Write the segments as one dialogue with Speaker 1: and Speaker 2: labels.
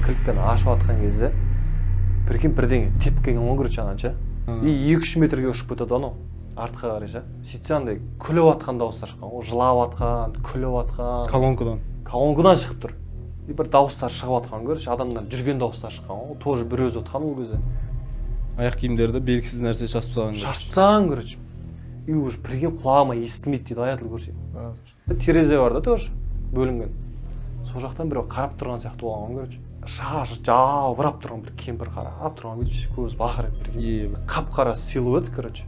Speaker 1: Кілтпен ашып жатқан кезде, прикинь, бірдеңе тепкен ғой, короче, ананы ше. И 2-3 метрге ұшып кетеді анау артқа қарай ше. Сөйтсе, андай күліп жатқан дауыстар шыққан ғой, жылап жатқан, күліп жатқан.
Speaker 2: Колонкадан.
Speaker 1: Колонкадан шығып тұр. И бір дауыстар шығып жатқан, короче, адамдар жүрген дауыстар шыққан ғой. Тоже бір өзі отқан ол кезде.
Speaker 2: Аяқ киімдерді белгісіз нәрсе шашып тастаған.
Speaker 1: Шашып тастаған, короче. И уже, прикинь, құлағыма естілмейді дейді, Аятул Курси. Терезе бар да, тоже бөлінген, сол жақтан біреу қарап тұрған сияқты болған ғой, короче. Шашы жалбырап тұрған бір кемпір қарап тұрған, бүйтіп көзі бақырайып, прикинь. Қап қара силуэт, короче.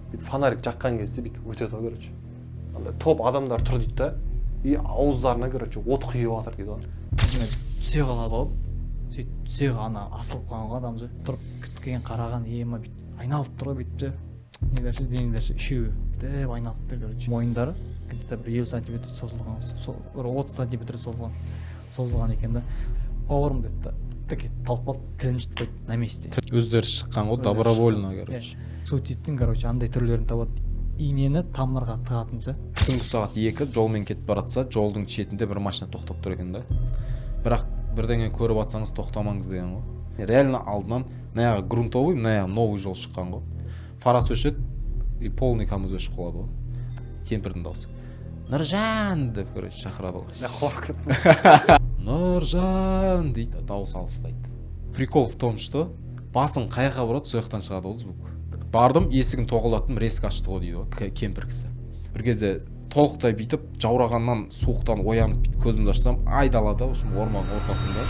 Speaker 1: Бүйтіп фонарик жаққан кезде бүйтіп өтеді ғой, короче. Андай топ адамдар тұр дейді да, и ауыздарына, короче, от құйып жатыр дейді ғой.
Speaker 3: Өзіме түсе қалады ғой. Сөйтіп түсе, ана асылып қалған ғой адам ше. Тұрып күткен қараған ема, бүйтіп айналып тұр ғой, бүйтіп ше. Нелер ше, денелер ше, үшеуі бүйтіп айналып тұр, короче. Мойындары где то бір 50 сантиметр созылған, бір 30 сантиметр созылған екен да. Бауырым деді да, тік талып қалды, тілін жұтып қойды на месте.
Speaker 2: Өздері шыққан ғой,
Speaker 3: Өздері
Speaker 2: добровольно,
Speaker 3: шыққан.
Speaker 2: короче.
Speaker 3: Суицидтің, короче, андай түрлерін табады. Инені тамырға тығатын ше.
Speaker 2: Түнгі сағат 2, жолмен кетіп бара жатса, жолдың шетінде бір машина тоқтап тұр екен да. Бірақ бірдеңе көріп жатсаңыз, тоқтамаңыз деген ғой. Реально алдынан мына жағы грунтовый, мына жағы новый жол шыққан ғой. Фарасы өшеді и полный КамАЗ өшіп қалады ғой. Кемпірдің дауысы. Нұржан деп, короче, шақырады ғой.
Speaker 1: Мен қорқып кеттім.
Speaker 2: Нұржан дейді, дауыс алыстайды. Прикол в том, что басын қай жаққа бұрады, сол жақтан шығады ғой звук. Бардым, есігін тоқылдаттым, резко ашты ғой дейді ғой кемпір кісі. Бір кезде толықтай бүйтіп жаурағаннан, суықтан оянып, бүйтіп көзімді ашсам, айдалада, в общем, орманның ортасында.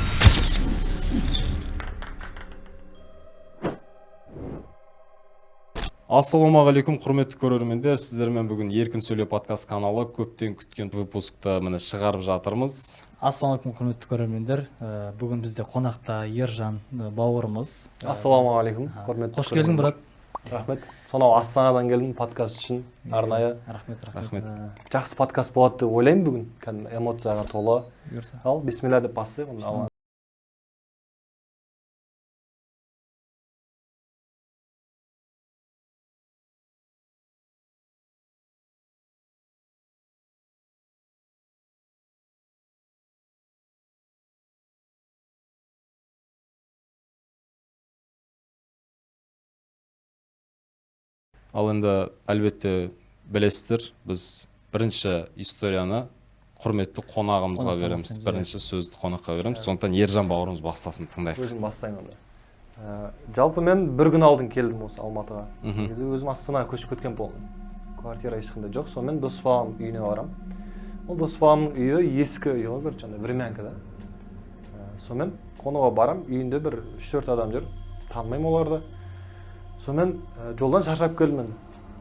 Speaker 2: Ассалаумағалейкум, құрметті көрермендер. Сіздермен бүгін Еркін сөйле подкаст каналы көптен күткен выпускты міне шығарып жатырмыз.
Speaker 3: Ассалаумағалейкум, құрметті көрермендер. Бүгін бізде қонақта Ержан бауырымыз.
Speaker 1: Ассалаумағалейкум, құрметті
Speaker 3: Қош келдің,
Speaker 1: көрермендер.
Speaker 3: брат.
Speaker 1: Рахмет. Сонау Астанадан келдім подкаст үшін арнайы.
Speaker 3: Рахмет, рахмет.
Speaker 2: Рахмет.
Speaker 1: Жақсы подкаст болады деп ойлаймын бүгін. Кәдімгі эмоцияға толы.
Speaker 3: Бұйырса.
Speaker 1: Ал, бисмилля деп бастайық онда. Алла.
Speaker 2: Ал енді, әлбетте, білесіздер, біз бірінші историяны құрметті қонағымызға
Speaker 3: Қонақтан
Speaker 2: береміз.
Speaker 3: бастаймыз, иә.
Speaker 2: Бірінші сөзді қонаққа береміз. Сондықтан Ержан бауырымыз бастасын, тыңдайық.
Speaker 1: Өзім бастайын онда. Жалпы мен бір күн алдын келдім осы Алматыға. Негізі өзім Астанаға көшіп кеткен болдым. Квартира ешқандай жоқ. Сонымен дос балам үйіне барамын. Ол дос баламның үйі ескі үй ғой, короче, андай времянка да. Сонымен қонуға барам, үйінде бір 3-4 адам жүр. Танымаймын оларды. Сонымен жолдан шаршап келдім мен.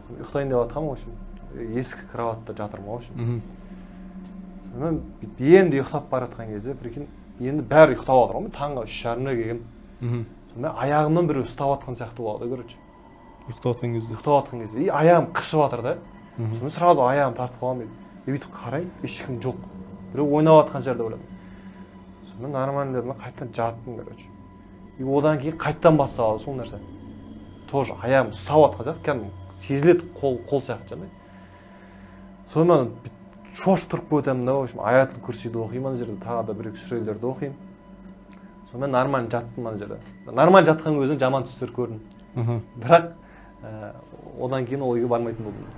Speaker 1: Сонымен ұйықтайын деп жатқанмын, в общем. Ескі кроватта жатырмын, в общем. Сонымен бүйтіп енді ұйықтап бара жатқан кезде, прикинь, енді бәрі ұйықтап жатыр ғой, мен таңғы үш жарымда келгенмін. Сонымен аяғымнан біреу ұстап жатқан сияқты болады, короче.
Speaker 2: Ұйықтап жатқан кезде.
Speaker 1: Ұйықтап жатқан кезде. И аяғым қышып жатыр да. Сонымен сразу аяғым тартып қаламын дейді. И бүйтіп қараймын, ешкім жоқ. Біреу ойнап жатқан шығар деп ойладым. Сонымен нормально дедім, қайтадан жаттым, короче. И одан кейін қайтадан басталады сол нәрсе. Тоже аяғым ұстап жатқан сияқты, кәдімгі сезіледі, қол сияқты жаңағыдай. Сонымен бүйтіп шошып тұрып кетемін да, в общем, Аятул Курсиді оқимын ана жерде, тағы да бір екі сүрелерді оқимын. Сонымен нормально жаттым ана жерде. Нормально жатқан өзім жаман түстер көрдім. Бірақ одан кейін ол үйге бармайтын болдым.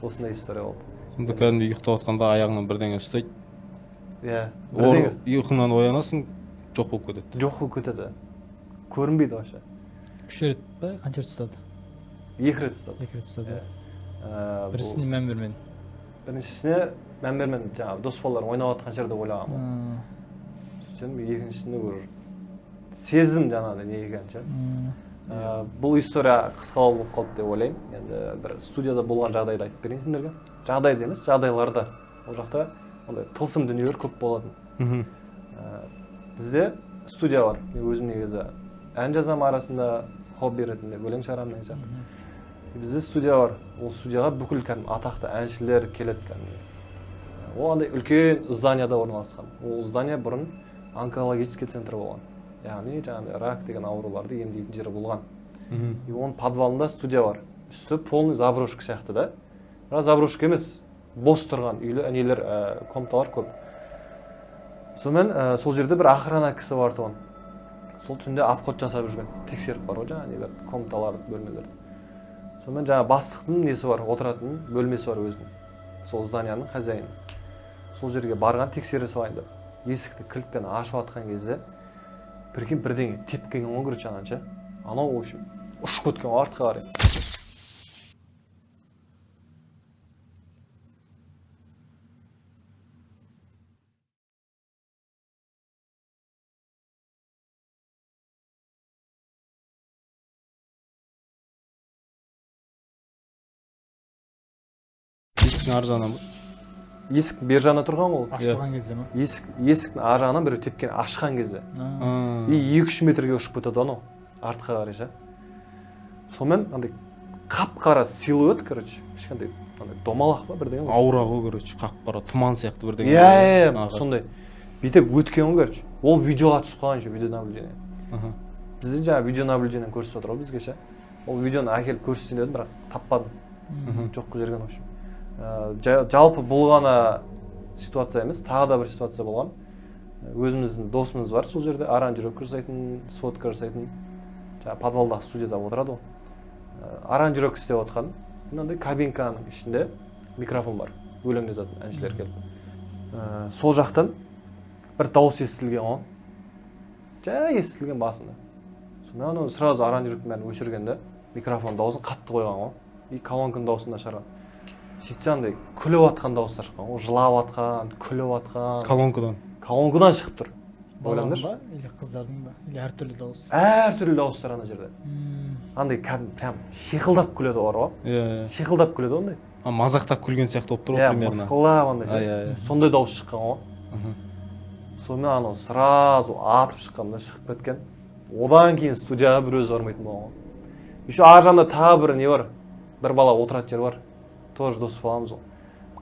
Speaker 1: Осындай история болды.
Speaker 2: Сонда кәдімгі ұйықтап жатқанда аяғыңнан бірдеңе ұстайды.
Speaker 1: Иә, бірдеңе
Speaker 2: Ұйқыңнан оянасың, жоқ болып кетеді.
Speaker 1: Жоқ болып кетеді. Көрінбейді вообще.
Speaker 3: 3 рет пе? Қанша рет ұстады?
Speaker 1: 2 рет ұстады.
Speaker 3: 2 рет ұстады.
Speaker 1: Иә.
Speaker 3: Біріншісіне мән бермедім.
Speaker 1: Біріншісіне мән бермедім. Жаңағы дос балалар ойнап жатқан шығар деп ойлағанмын. Сөйтсем, екіншісінде уже сездім жаңағыдай не екенін ше. Бұл история қысқалау болып қалды деп ойлаймын. Енді бір студияда болған жағдайды айтып берейін сендерге. Жағдайды емес, жағдайларды. Ол жақта ондай тылсым дүниелер көп болатын. Бізде студия бар. Мен өзім негізі ән жазамын арасында, хобби ретінде өлең шығарамын деген сияқты. Бізде студия бар. Ол студияға бүкіл кәдімгі атақты әншілер келеді кәдімгі. Ол андай үлкен зданияда орналасқан. Ол здание бұрын онкологический центр болған. Яғни жаңағыдай рак деген ауруларды емдейтін жер болған. И оның подвалында студия бар. Үсті полный заброшка сияқты да. Бірақ заброшка емес, бос тұрған үйлер, нелер, комнаталар көп. Сонымен сол жерде бір охрана кісі бар тұғын. Сол түнде обход жасап жүрген, тексеріп бар ғой жаңа нелер, комнаталарды, бөлмелерді. Сонымен жаңа бастықтың несі бар, отыратын бөлмесі бар өзінің. Сол зданияның хозяины. Сол жерге барған, тексере салайын деп. Есікті кілтпен ашып жатқан кезде прикинь, бірдеңе тепкен ғой, короче, ананы ше. Анау, в общем, ұшып кеткен ғой артқа қарай.
Speaker 2: Есіктің ар жағынан ба?
Speaker 1: Есік бер жағында тұрған ғой.
Speaker 3: Ашылған кезде ма?
Speaker 1: Есіктің ар жағынан біреу тепкен, ашқан кезде. И 2-3 метрге ұшып кетеді анау артқа қарай ше. Сонымен андай қап-қара силуэт, короче, кішкентай андай домалақ па бірдеңе.
Speaker 2: Аура ғой, короче, қап-қара тұман сияқты бірдеңе.
Speaker 1: Иә, иә, сондай. Бүйтіп өткен ғой, короче. Ол видеоға түсіп қалған еще, видеонаблюдение. Бізде жаңа видеонаблюдение көрсетіп отыр ғой бізге ше. Ол видеоны әкеліп көрсетейін дедім, бірақ таппадым. Жоқ қылып жіберген, в общем. Жалпы бұл ғана ситуация емес, тағы да бір ситуация болған. Өзіміздің досымыз бар сол жерде, аранжировка жасайтын, сводка жасайтын, жаңа подвалдағы студияда отырады ғой. Аранжировка істеп отқан, мынандай кабинканың ішінде микрофон бар, өлең жазатын әншілер келіп. Сол жақтан бір дауыс естілген ғой. Жай естілген басында. Сонда анау сразу аранжировканың бәрін өшіргенде микрофон дауысын қатты қойған ғой. И колонканың дауысын да шығарған. Сөйтсе андай күліп атқан дауыстар шыққан ғой, жылап атқан, күліп атқан.
Speaker 2: Колонкадан.
Speaker 1: Колонкадан шығып тұр.
Speaker 3: Баланың ба, или қыздардың ба, или әртүрлі дауыс?
Speaker 1: Әртүрлі дауыстар ана жерде. Андай кәдімгі прям шиқылдап күледі олар ғой.
Speaker 2: Иә.
Speaker 1: Шиқылдап күледі ондай.
Speaker 2: А мазақтап күлген сияқты болып тұр ғой примерно.
Speaker 1: Иә, мысқылдап андай.
Speaker 2: Иә.
Speaker 1: Сондай дауыс шыққан ғой. Сонымен анау сразу атып шыққан да, шығып кеткен. Одан кейін студияға бір өзі бармайтын болған ғой. Еще ар жағында тағы бір не бар? Бір бала отыратын жер бар. Тоже дос баламыз ол.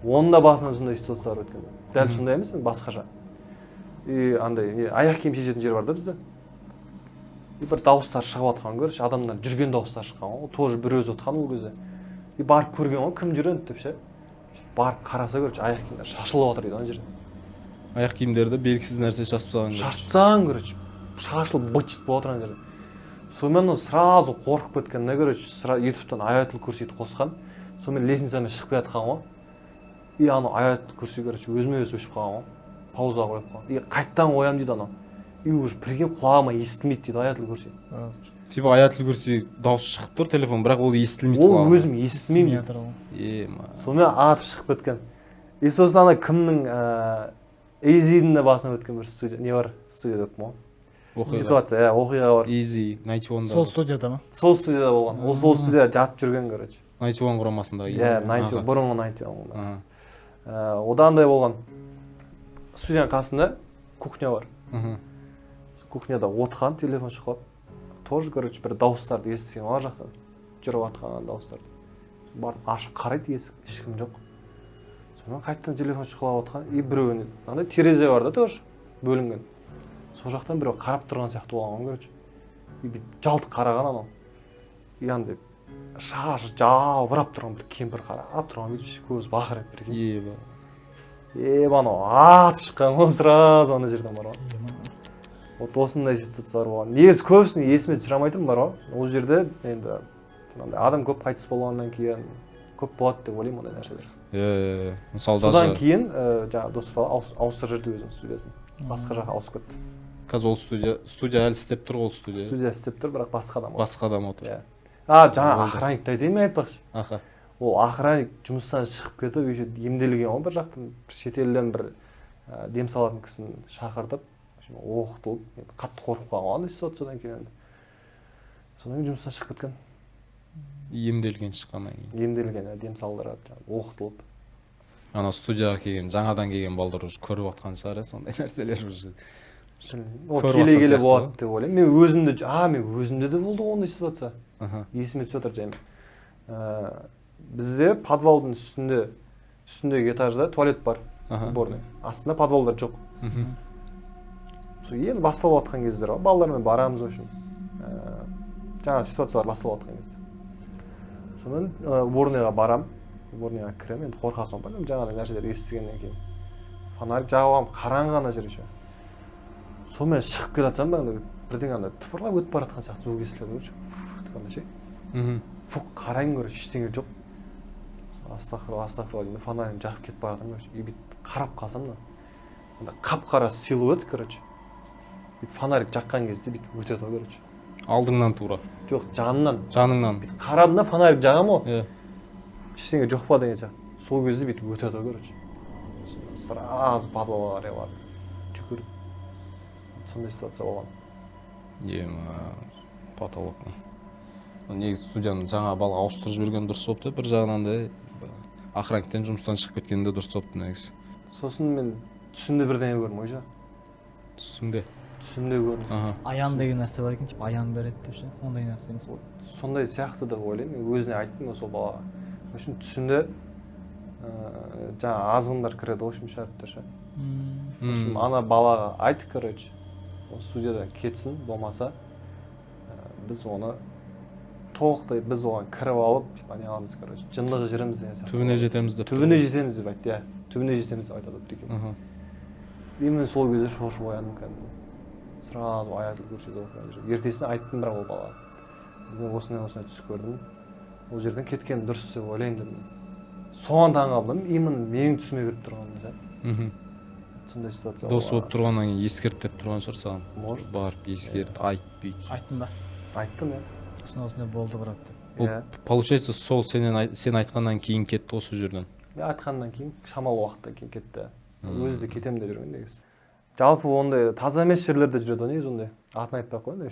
Speaker 1: Оның да басынан сондай ситуациялар өткен. Дәл сондай емес, басқаша. И андай не, аяқ киім шешетін жер бар да бізде. И бір дауыстар шығып жатқан көрші, адамдар жүрген дауыстар шыққан ғой. Ол тоже бір өзі отқан ол кезде. И барып көрген ғой, кім жүр енді деп ше. Барып қараса көрші, аяқ киімдер шашылып жатыр дейді ана жерде.
Speaker 2: Аяқ киімдерді белгісіз нәрсе шашып тастаған.
Speaker 1: Шашып тастаған, короче. Шашылып быт-шыт болып жатыр ана жерде. Сонымен ол сразу қорқып кеткен да, короче, ютубтан аятул курсиді қосқан. Сонымен лестницамен шығып келе жатқан ғой. И анау аятул курси, короче, өзіме өзі өшіп қалған ғой. Пауза қойып қалған. И қайттан қоямын дейді анау. И уже прикинь, құлағыма естілмейді дейді аятул курси.
Speaker 2: Типа аятул курси дауыс шығып тұр телефон, бірақ ол естілмейді.
Speaker 1: Ол өзім естімеймін дейді. Сонымен атып шығып кеткен. И сосын ана кімнің Эйзидің де басынан өткен бір студия, не бар, студия деппін ғой. Ситуация, оқиға бар.
Speaker 2: Эйзи, 91-да.
Speaker 3: Сол студияда ма?
Speaker 1: Сол студияда болған. Ол сол студияда жатып жүрген, короче.
Speaker 2: 91 құрамасындағы.
Speaker 1: Иә, 91, бұрынғы 91. Одан да болған. Студияның қасында кухня бар. Кухняда отқан, телефон шұқылап. Тоже, короче, бір дауыстарды естіген ар жақтан. Жүріп атқан дауыстарды. Барып ашып қарайды есік, ешкім жоқ. Сонан қайтадан телефон шұқылап отқан, и біреуіне андай терезе бар да тоже бөлінген. Сол жақтан біреу қарап тұрған сияқты болған, короче. И бүйтіп жалт қараған анау. И андай шашы жалбырап тұрған бір кемпір қарап тұрған, бүйтіп көзі бақырайып бір екен. Еб, анау атып шыққан ғой сразу ана жерден бар ғой. Вот осындай ситуациялар болған. Негізі көбісін есіме түсіре алмай тұрмын бар ғой. Ол жерде енді андай адам көп қайтыс болғаннан кейін көп болады деп ойлаймын ондай нәрселер.
Speaker 2: Иә, мысалы
Speaker 1: содан кейін жаңағы дос бала ауыстырып жіберді өзінің студиясын. Басқа жаққа ауысып кетті.
Speaker 2: Қазір ол студия әлі істеп тұр ғой, ол студия.
Speaker 1: Студия істеп тұр, бірақ басқа адам.
Speaker 2: Басқа адам отыр.
Speaker 1: Иә. А, жаңа охранникті айтайын мен айтпақшы.
Speaker 2: Аха.
Speaker 1: Ол охранник жұмыстан шығып кетіп, еще емделген ғой бір жақтан, бір шетелден бір дем салатын кісіні шақыртып, оқытылып, қатты қорқып қалған ғой андай ситуациядан кейін енді. Содан кейін жұмыстан шығып кеткен.
Speaker 2: Емделген шыққаннан кейін.
Speaker 1: Емделген, дем салдырады, оқытылып.
Speaker 2: Ана студияға келген, жаңадан келген балдар уже көріп жатқан шығар, сондай нәрселер уже.
Speaker 1: Ол келе-келе болады деп ойлаймын. Мен өзімде, мен өзімде де болды ондай ситуация. Есіме түсіп отыр жайым. Бізде подвалдың үстіндегі этажда туалет бар, уборный. Астында подвалдар жоқ. Сол енді басталып жатқан кездер ғой, балалармен барамыз в общем. Жаңа ситуациялар басталып жатқан кезде. Сонымен уборныйға барам, уборныйға кіремін, енді қорқасың ғой, жаңағыдай нәрселер естігеннен кейін. Фонарик жағып аламын, қараңғы ана жер еще. Сонымен шығып келе жатсам андай бірдеңе андай тыпырлап өтіп бара жатқан сияқты звук естіледі, короче. Фух андай ше. Фух, қараймын, короче, ештеңе жоқ. Астағфирулла, астағфирулла деймін, фонарь жағып кетіп бара жатырмын, короче. И бүйтіп қарап қалсам да, андай қап-қара силуэт, короче. Бүйтіп фонарик жаққан кезде бүйтіп өтеді ғой, короче.
Speaker 2: Алдыңнан тура.
Speaker 1: Жоқ, жанынан.
Speaker 2: Жаныңнан.
Speaker 1: Бүйтіп қарадым да, фонарик жағамын ғой.
Speaker 2: Иә.
Speaker 1: Ештеңе жоқ па деген сияқты. Сол кезде бүйтіп өтеді ғой, короче. Сразу подвалға қарай бардым. Жүгіріп. Сондай ситуация болған.
Speaker 2: Ема, потолок. Негізі студияны жаңа бала ауыстырып жіберген дұрыс болыпты, бір жағынан да охранниктен жұмыстан шығып кеткен де дұрыс болыпты негізі.
Speaker 1: Сосын мен түсімде бірдеңе көрдім ғой, ше.
Speaker 2: Түсіңде?
Speaker 1: Түсімде көрдім.
Speaker 2: Аха.
Speaker 3: Аян деген нәрсе бар екен, типа аян береді деп ше, ондай нәрсе емес.
Speaker 1: Сондай сияқты деп ойлаймын. Мен өзіне айттым сол балаға. В общем, түсімде жаңа азғындар кіреді, в общем, шәріптер ше. В общем, ана балаға айт, короче, ол студиядан кетсін, болмаса біз оны толықтай, біз оған кіріп алып, типа не аламыз, короче, жындығы жүреміз деген сияқты.
Speaker 2: Түбіне жетеміз деп.
Speaker 1: Түбіне жетеміз деп айтты, иә. Түбіне жетеміз деп айтады, прикинь. И мен сол кезде шошып ояндым кәдімгі. Сразу аятул курсиді оқып. Ертесіне айттым бірақ ол балаға. Мен осындай түс көрдім. Ол жерден кеткен дұрыс деп ойлаймын дедім. Соған таң қалдым, именно менің түсіме кіріп тұрғанына да. Сондай ситуация.
Speaker 2: Дос болып тұрғаннан кейін ескерт деп тұрған шығар саған.
Speaker 1: Может.
Speaker 2: Барып ескерт, айт, бүйт.
Speaker 3: Айттым ба?
Speaker 1: Айттым, иә.
Speaker 3: Осындай болды, брат деп.
Speaker 2: Ол, получается, сол сен айтқаннан кейін кетті осы жерден.
Speaker 1: Мен айтқаннан кейін шамалы уақыттан кейін кетті. Өзі де кетемін деп жүрген негізі. Жалпы ондай таза емес жерлерде жүреді ғой негізі ондай. Атын айтпай ақ қояйын,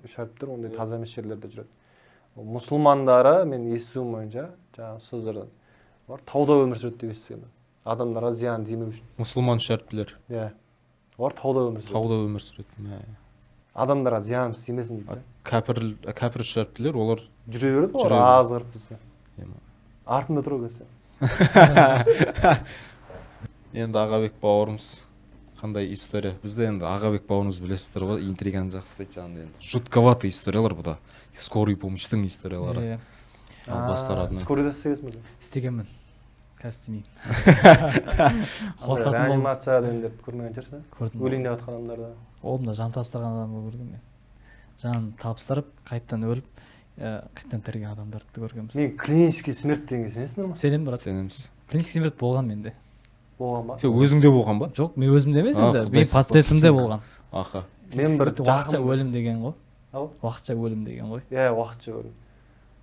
Speaker 1: үш әріптер ондай таза емес жерлерде жүреді. Мұсылмандары, мен естуім бойынша, жаңағы ұстаздардан, олар тауда өмір сүреді деп естігенмін. Адамдарға зиян тимеу үшін.
Speaker 2: Мұсылман үш әріптілер.
Speaker 1: Иә. Олар тауда өмір сүреді.
Speaker 2: Тауда өмір сүреді.
Speaker 1: Адамдарға зиян тимесін дейді.
Speaker 2: Кәпір үш әріптілер, олар
Speaker 1: жүре береді, олар азғырып бізді. Артында тұр ол кезде.
Speaker 2: Енді Ағабек бауырымыз қандай история? Бізде енді Ағабек бауырымыз білесіздер ғой, интриганы жақсы ұстайды жаңағыдай енді. Жутковатый историялар бұда. Скорый помощьтың историялары. Албастар адынан.
Speaker 1: Скорыйда істегенсің бе?
Speaker 3: Істегенмін. Қазір істемеймін.
Speaker 1: Реанимация дегендерді көрмеген шығарсың?
Speaker 3: Көрдім.
Speaker 1: Өлейін деп жатқан адамдарды.
Speaker 3: Ол мына жан тапсырған адамды көргенмін мен. Жан тапсырып, қайтадан өліп, қайтадан тірілген адамдарды көргенбіз.
Speaker 1: Мен клинический смерть дегенге сенесіңдер ма?
Speaker 3: Сенемін, брат.
Speaker 2: Сенеміз.
Speaker 3: Клинический смерть болған менде.
Speaker 1: Болған ба?
Speaker 2: Сен өзіңде болған ба?
Speaker 3: Жоқ, мен өзімде емес енді, мен пациентімде болған.
Speaker 2: Аха.
Speaker 1: Мен бір
Speaker 3: уақытша өлім деген ғой.
Speaker 1: Ау?
Speaker 3: Уақытша өлім деген ғой.
Speaker 1: Иә, уақытша өлім.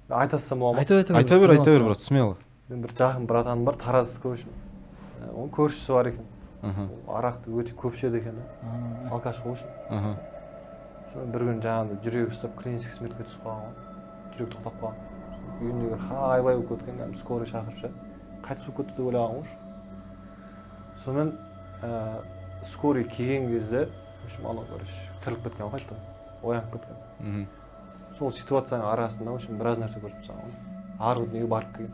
Speaker 1: Айта салсам бола ма?
Speaker 3: Айта бер,
Speaker 2: айта бер, брат, смело.
Speaker 1: Мен бір жақын братаным бар, Тараздікі, в общем. Оның көршісі бар екен. Ол арақты өте көп ішеді екен. Алкаш ғой, в общем. Сонымен бір күні жаңағыдай жүрегі ұстап клинический смертке түсіп қалған ғой. Жүрек тоқтап қалған. Үйіндегі хайбай болып кеткен, кәдімгі скорый шақырып ше. Қайтыс болып кетті деп ойлаған ғой. Сонымен скорый келген кезде, в общем, анау, короче, тіріліп кеткен ғой қайтадан. Оянып кеткен. Сол ситуацияның арасында, в общем, біраз нәрсе көріп тастаған ғой. Арғы дүниеге барып келген.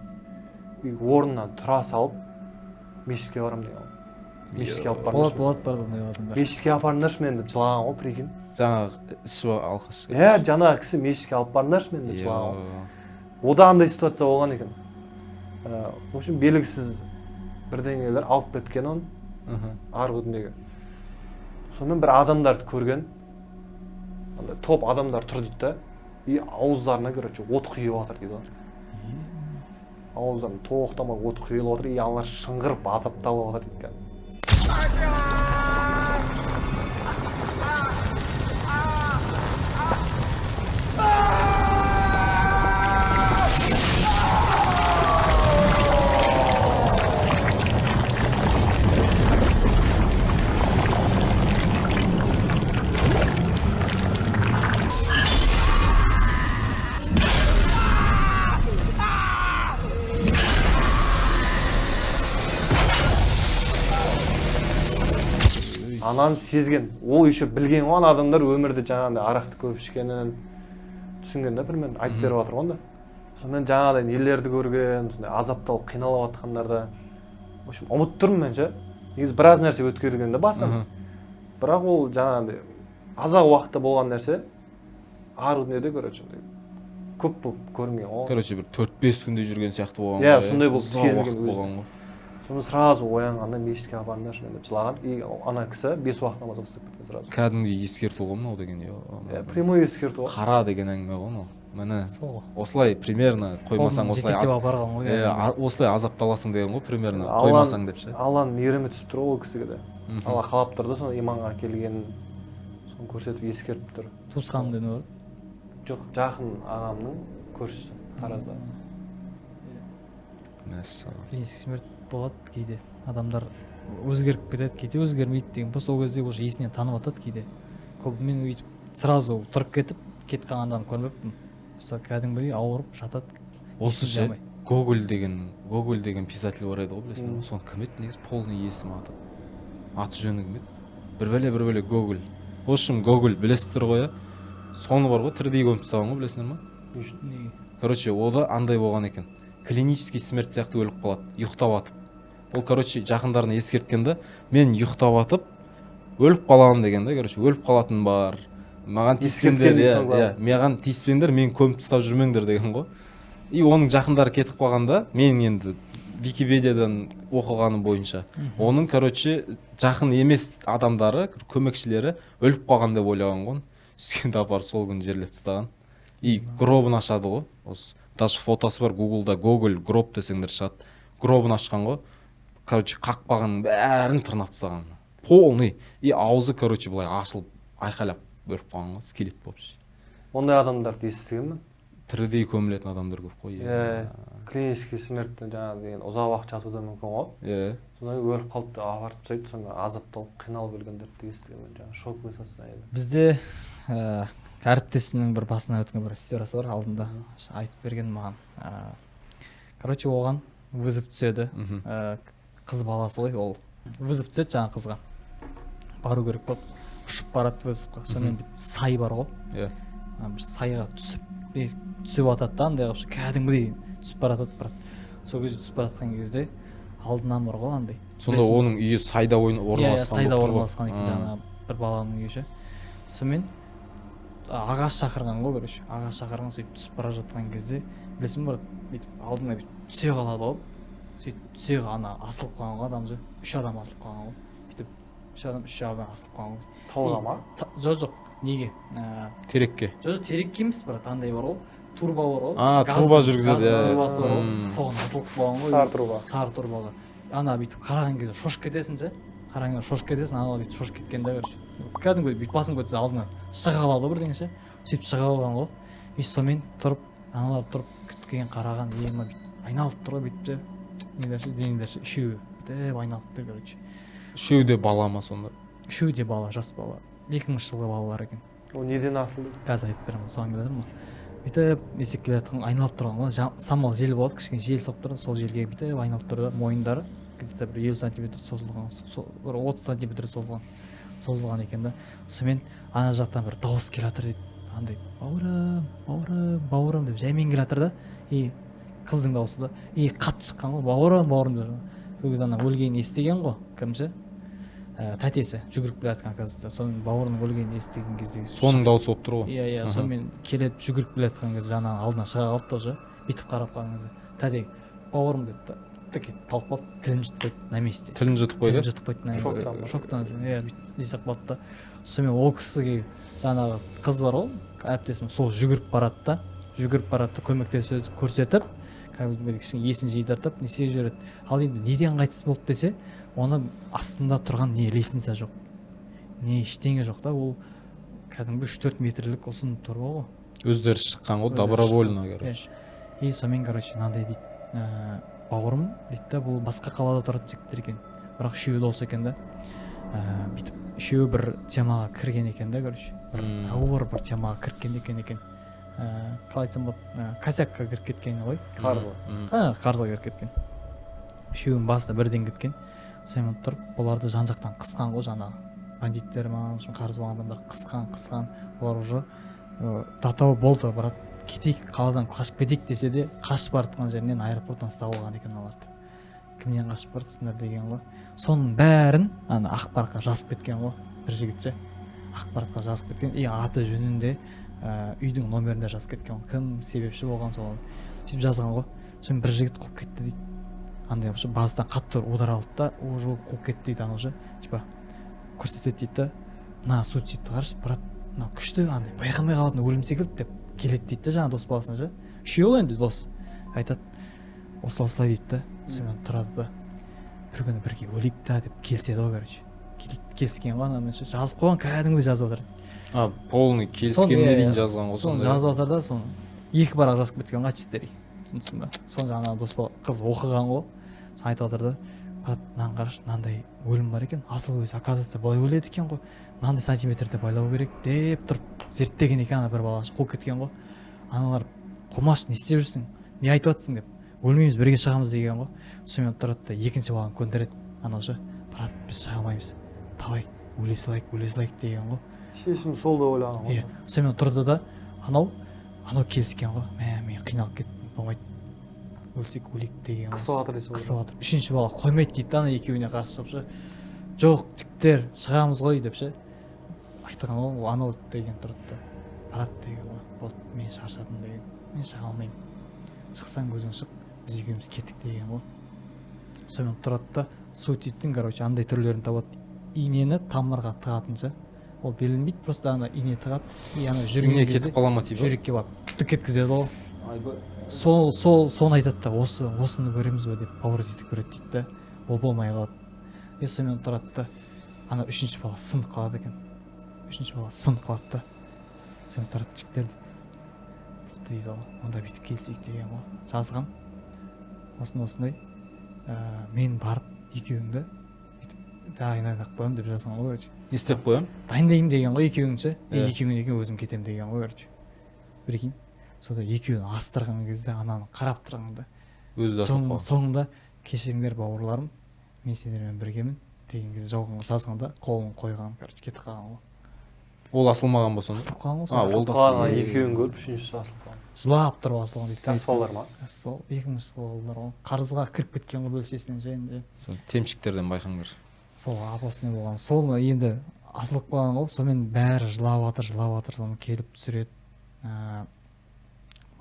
Speaker 1: Үй орнынан тұра салып, мешітке барамын деген ғой. Мешітке алып барыңдаршы.
Speaker 3: Болады, болады ондай адамдар.
Speaker 1: Мешітке апарыңдаршы мені деп жылаған ғой, прикинь.
Speaker 2: Жаңағы ішіп алқаш.
Speaker 1: Иә, жаңағы кісі мешітке алып барыңдаршы мені деп жылаған ғой. Ода андай ситуация болған екен. В общем, белгісіз бірдеңелер алып кеткен оны арғы дүниеге. Сонымен бір адамдарды көрген, андай топ адамдар тұр дейді да, и ауыздарына, короче, от құйып жатыр дейді ғой. Ауыздарына тоқтамай от құйылып жатыр, и аналар шыңғырып азапталып жатыр дейді кәдімгі. Ананы сезген, ол еще білген ғой, ана адамдар өмірде жаңағыдай арақты көп ішкенін түсінген да, примерно айтып беріп жатыр ғой онда. Сонымен жаңағыдай нелерді көрген, сондай азапталып қиналып жатқандарда, в общем, ұмытып тұрмын мен ше. Негізі біраз нәрсе өткерген да басынан. Бірақ ол жаңағыдай аз-ақ уақытта болған нәрсе арғы дүниеде, короче, көп болып көрінген ғой.
Speaker 2: Короче, бір 4-5 күнде жүрген сияқты болған.
Speaker 1: Иә, сондай болып сезінген
Speaker 2: болған ғой.
Speaker 1: Сонымен сразу оянғанда мешітке апарыңдаршы мені деп жылаған. И ана кісі бес уақыт намаз бастап кеткен сразу.
Speaker 2: Кәдімгідей ескерту ғой мынау деген.
Speaker 1: Иә, прямой ескерту ғой.
Speaker 2: Қара деген әңгіме ғой мынау. Міне,
Speaker 3: Сол ғой.
Speaker 2: осылай примерно қоймасаң,
Speaker 3: Қолын
Speaker 2: осылай
Speaker 3: жетектеп апарған ғой.
Speaker 2: Иә, осылай азапталасың деген ғой примерно, қоймасаң деп ше.
Speaker 1: Алланың мейірімі түсіп тұр ғой ол кісіге де. Алла қалап тұр да, соны иманға келгенін соны көрсетіп, ескертіп тұр.
Speaker 3: Туысқаның дені бар?
Speaker 1: Жоқ, жақын ағамның көршісі, Таразда.
Speaker 2: Мәссаған.
Speaker 3: Клинический смерть болады кейде. Адамдар өзгеріп кетеді, кейде өзгермейді деген. Просто ол кезде уже есінен танып жатады кейде. Көп мен өйтіп сразу тұрып кетіп, кетіп қалған адам көрмеппін. Мысалы, кәдімгідей ауырып жатады.
Speaker 2: Осы
Speaker 3: есін
Speaker 2: ше,
Speaker 3: жимай.
Speaker 2: Гоголь деген писатель бар еді ғой, білесің ба? Соның кім еді негізі, полный есімі, аты? Аты жөні кім еді? Бір бәле, бір бәле Гоголь. В общем, Гоголь білесіздер ғой, иә? Соны бар ғой, тірідей көміп тастаған ғой, білесіңдер ма?
Speaker 1: Не үшін?
Speaker 3: Неге?
Speaker 2: Короче, ода андай болған екен. Клинический смерть сияқты өліп қалады, ұйықтап атып. Ол, короче, жақындарына ескерткен да, мен ұйықтап атып өліп қаламын деген да, короче, өліп қалатын бар. Маған тиіспеңдер,
Speaker 1: Ескерткен
Speaker 2: иә,
Speaker 1: дейсің ғой.
Speaker 2: иә, маған тиіспеңдер, мен көміп тастап жүрмеңдер деген ғой. И оның жақындары кетіп қалғанда, мен енді Википедиядан оқығаным бойынша, оның, короче, жақын емес адамдары, көмекшілері өліп қалған деп ойлаған ғой. Түскенде апарып сол күні жерлеп тастаған. И гробын ашады ғой. Осы даже фотосы бар Гуглда, Гоголь гроб десеңдер шығады. Гробын ашқан ғой. Короче, қақпағының бәрін тырнап тастаған. Полный. И аузы, короче, былай ашылып, айқайлап өліп қалған ғой, скелет болып ше.
Speaker 1: Ондай адамдарды естігенмін.
Speaker 2: Тірідей көмілетін адамдар көп қой.
Speaker 1: Иә, клинический смерть жаңағы деген ұзақ уақыт жатуы да мүмкін ғой.
Speaker 2: Иә.
Speaker 1: Содан кейін өліп қалды да, апарып тастайды, сонымен азапталып, қиналып өлгендерді де естігенмін, жаңағы шоковый состояние.
Speaker 3: Бізде әріптесімнің бір басынан өткен бір историясы бар алдында айтып берген маған. Короче, оған вызов түседі. Қыз баласы ғой ол. Вызов түседі жаңағы қызға. Бару керек болады. Ұшып барады вызовқа. Сонымен бір сай бар ғой. Бір сайға түсіп, түсіп жатады да, андай қылып кәдімгідей түсіп бара жатады, брат. Сол кезде түсіп бара жатқан кезде алдынан бар ғой андай.
Speaker 2: Сонда
Speaker 3: Білесің.
Speaker 2: оның үйі сайда
Speaker 3: Иә,
Speaker 2: орналасқан
Speaker 3: сайда
Speaker 2: болып тұр ғой.
Speaker 3: орналасқан екен, жаңағы бір баланың үйі ше. Сонымен ағаш шақырған ғой, короче. Ағаш шақырған, сөйтіп түсіп бара жатқан кезде, білесің бе, брат, бүйтіп алдына бүйтіп түсе қалады ғой. Сөйтіп түсе, ана асылып қалған ғой адам ше. Үш адам асылып қалған ғой. Бүйтіп үш адам үш жағынан асылып қалған ғой.
Speaker 1: Тауға ма?
Speaker 3: Жоқ, жоқ, неге?
Speaker 2: Терекке.
Speaker 3: Жоқ, жоқ, терекке емес, брат, андай бар ғой. Турба бар ғой.
Speaker 2: А, труба жүргізеді,
Speaker 3: Газдың
Speaker 2: иә.
Speaker 3: трубасы бар ғой. Соған асылып қалған ғой.
Speaker 1: Сары труба.
Speaker 3: Сары трубаға. Ана бүйтіп қараған кезде шошып кетесің ше. Қараған кезде шошып кетесің, ана бүйтіп шошып кеткен да, короче. Кәдімгідей бүйтіп басын көтерсе алдына шыға қалады ғой бірдеңе ше. Сөйтіп шыға қалған ғой. И сонымен тұрып, аналар тұрып күткен қараған, ема бүйтіп айналып тұр ғой бүйтіп ше. Нелер ше, денелер ше, үшеуі бүйтіп айналып тұр, короче.
Speaker 2: Үшеуі де бала ма сонда?
Speaker 3: Үшеуі де бала, жас бала. 2000 жылғы балалар екен.
Speaker 1: Ол неден асылды?
Speaker 3: Қазір айтып беремін, соған келе жатырмын ғой. Бүйтіп есеп келе жатқан, айналып тұрған ғой. Самал жел болады, кішкене жел соғып тұрады, сол желге бүйтіп айналып тұр да, мойындары где-то бір 50 сантиметр созылған, бір 30 сантиметр созылған екен да. Сонымен ана жақтан бір дауыс келе жатыр дейді. Андай бауырым, бауырым, бауырым деп жаймен келе жатыр да. И қыздың дауысы да. И қатты шыққан ғой, бауырым, бауырым деп. Сол кезде ана өлгенін естіген ғой, кім ше? Тәтесі жүгіріп келе жатқан, оказывается. Сонымен бауырының өлгенін естіген кезде
Speaker 2: Соның дауысы болып тұр ғой.
Speaker 3: Иә, сонымен келеді, жүгіріп келе жатқан кезде жаңағы алдына шыға қалды тоже. Бүйтіп қарап қалған кезде тәте бауырым деді да, тік етіп талып қалды, тілін жұтып қойды на месте.
Speaker 2: Тілін жұтып қойды.
Speaker 3: Тілін жұтып қойды на месте.
Speaker 1: Шоктан ба?
Speaker 3: Шоктан, иә, бүйтіп несі қалды да. Сонымен ол кісіге жаңағы қыз бар ғой, әріптесім, сол жүгіріп барады да, жүгіріп барады да, көмектесіп көрсетіп, кәдімгідей кішкене есін жидыртып не істеп жібереді. Ал енді неден қайтыс болды десе, оны астында тұрған не лестница жоқ, не ештеңе жоқ та, ол кәдімгі 3-4 метрлік ұзын труба ғой.
Speaker 2: Өздері шыққан ғой,
Speaker 3: Өздері
Speaker 2: добровольно,
Speaker 3: шыққан.
Speaker 2: короче.
Speaker 3: И сонымен, короче, мынандай дейді, бауырым дейді да, бұл басқа қалада тұратын жігіттер екен, бірақ үшеуі дос екен да. Бүйтіп үшеуі бір темаға кірген екен да, короче, бір ауыр бір темаға кіріп кеткен екен, қалай айтсам болады, косякқа кіріп кеткен ғой.
Speaker 1: Қарызға.
Speaker 3: Қарызға кіріп кеткен. Үшеуінің басына бірден кеткен. Сонымен тұрып бұларды жан жақтан қысқан ғой, жаңағы бандиттер ма, в общем, қарыз болған адамдар қысқан, қысқан. Бұлар уже до того болды, брат, кетейік қаладан, қашып кетейік десе де, қашып бара жатқан жерінен аэропорттан ұстап алған екен оларды. Кімнен қашып бара деген ғой. Соның бәрін ана ақпаратқа жазып кеткен ғой бір жігіт ше, ақпаратқа жазып кеткен. И аты жөнін де, үйдің номерін де жазып кеткен ғой, кім себепші болған соған, сөйтіп жазған ғой. Сонымен бір жігіт қуып кетті дейді. Андай қылып басынан қатты удар алды да, уже қуып кетті дейді анау ше. Типа көрсетеді дейді да, мына суицидті қарашы, брат, мынау күшті, андай байқамай қалатын өлім секілді деп келеді дейді да, жаңағы дос баласына ше. Үшеуі ғой енді дос. Айтады, осылай осылай дейді да. Сонымен тұрады да, бір күні бірге өлейік та деп келіседі ғой, короче. Келіскен ғой анамен ше, жазып қойған, кәдімгідей жазып жатыр.
Speaker 2: А, полный келіскеніне дейін жазған ғой.
Speaker 3: Соны жазып жатыр да, соны екі парақ жазып кеткен ғой, А4, түсіндің ба? Соны жаңағы дос бала қыз оқыған ғой, соны айтып жатыр да: брат, мынаны қарашы, мынандай өлім бар екен, асыл өзі, оказывается, былай өледі екен ғой, мынандай сантиметрде байлау керек деп тұрып зерттеген екен. Ана бір баласы қуып кеткен ғой, аналар: қумашы, не істеп жүрсің, не айтып жатрсың деп, өлмейміз, бірге шығамыз деген ғой. Сонымен тұрады да, екінші баланы көндіреді анау ше: брат, біз шыға алмаймыз, давай өле салайық, өле салайық деген ғой.
Speaker 1: Шешім сол деп ойлаған ғой.
Speaker 3: Иә, сонымен тұрды да, анау келіскен ғой: мә, мен қиналып кеттім, болмайды, өлсек өлейік деген ғой.
Speaker 1: Қысып жатыр дейсің ғой.
Speaker 3: Қысып жатыр. Үшінші бала қоймайды дейді да, ана екеуіне қарсы шығып ше: жоқ, жігіттер, шығамыз ғой деп ше айтқан ғой. Ол анау деген тұрады да, брат деген ғой, болды, мен шаршадым деген, мен шыға алмаймын, шықсаң, өзің шық, біз екеуміз кеттік деген ғой. Сонымен тұрады да, суицидтің, короче, андай түрлерін табады: инені тамырға тығатын ше, ол білінбейді, просто ана ине тығады и ана жүрген
Speaker 2: Ине
Speaker 3: кезде
Speaker 2: кетіп қала ма, типа?
Speaker 3: Жүрекке барып түк еткізеді ғой.
Speaker 1: Айбай.
Speaker 3: Сол соны айтады да, осыны көреміз ба деп поворот етіп көреді дейді да, ол болмай қалады. И сонымен тұрады да, ана үшінші бала сынып қалады екен, үшінші бала сынып қалады да, сонымен тұрады: жігіттер, дейді, болды дейді ғой, онда бүйтіп келісейік деген ғой. Жазған осындай осындай, мен барып екеуіңді бүйтіп дайындап қоямын деп жазған ғой, короче.
Speaker 2: Не істеп қоямын?
Speaker 3: Дайындаймын деген ғой екеуің ше. И
Speaker 2: Иә.
Speaker 3: екеуіңнен кейін өзім кетемін деген ғой, короче, прикинь. Сонда екеуін астырған кезде, ананы қарап тұрғанда
Speaker 2: Өзі де асылып қалған.
Speaker 3: Соңында: кешіріңдер, бауырларым, мен сендермен біргемін деген кезде жауған жазғанда қолын қойған, короче, кетіп қалған ғой.
Speaker 2: Ол асылмаған ба сонда?
Speaker 3: Асылып қалған ғой.
Speaker 2: А,
Speaker 3: Сонда.
Speaker 2: ол да
Speaker 1: Қалған
Speaker 2: асылған.
Speaker 1: екеуін көріп, үшіншісі асылып қалған.
Speaker 3: Жылап тұрып асылған дейді.
Speaker 1: Жас балалар ма?
Speaker 3: Жас бала, 2000 жылғы балалар ғой, қарызға кіріп кеткен ғой бөлшесінен ше енді.
Speaker 2: Сол темщиктерден байқаңдар.
Speaker 3: Сол опасный болған, сол енді асылып қалған ғой. Сонымен бәрі жылап жатыр, жылап жатыр, соны келіп түсіреді.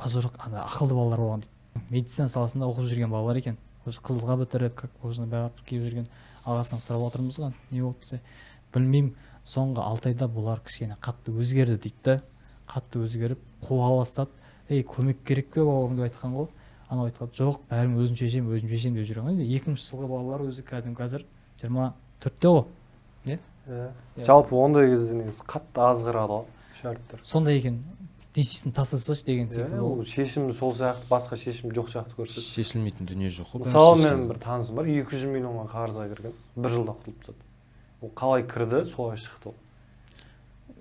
Speaker 3: Базар жоқ, ана ақылды балалар болған дейді, медицина саласында оқып жүрген балалар екен, уже қызылға бітіріп, как положено, барып келіп жүрген. Ағасынан сұрап жатырмыз ғой, не болды десе, білмеймін, соңғы 6 айда бұлар кішкене қатты өзгерді дейді да, қатты өзгеріп қуа бастады. Ей, көмек керек пе, бауырым, деп айтқан ғой. Анау айтқан: жоқ, бәрін өзім шешемін, өзім шешемін деп жүрген ғой. Енді 2000 жылғы балалар өзі кәдімгі қазір 24-те ғой.
Speaker 1: Иә.
Speaker 3: Иә.
Speaker 1: Жалпы ондай кезде негізі қатты азғырады ғой шәріптер.
Speaker 3: Сондай екен, не істейсің, тастасайшы деген
Speaker 1: Иә,
Speaker 3: секілді
Speaker 1: ол
Speaker 3: ол.
Speaker 1: Шешім сол сияқты, басқа шешім жоқ сияқты көрсетеді.
Speaker 2: Шешілмейтін дүние жоқ қой, бәрі
Speaker 1: Мысалы,
Speaker 2: шешіледі.
Speaker 1: менің бір танысым бар, 200 миллионға қарызға кірген, бір жылда құтылып тастады. Ол қалай кірді, солай шықты ол.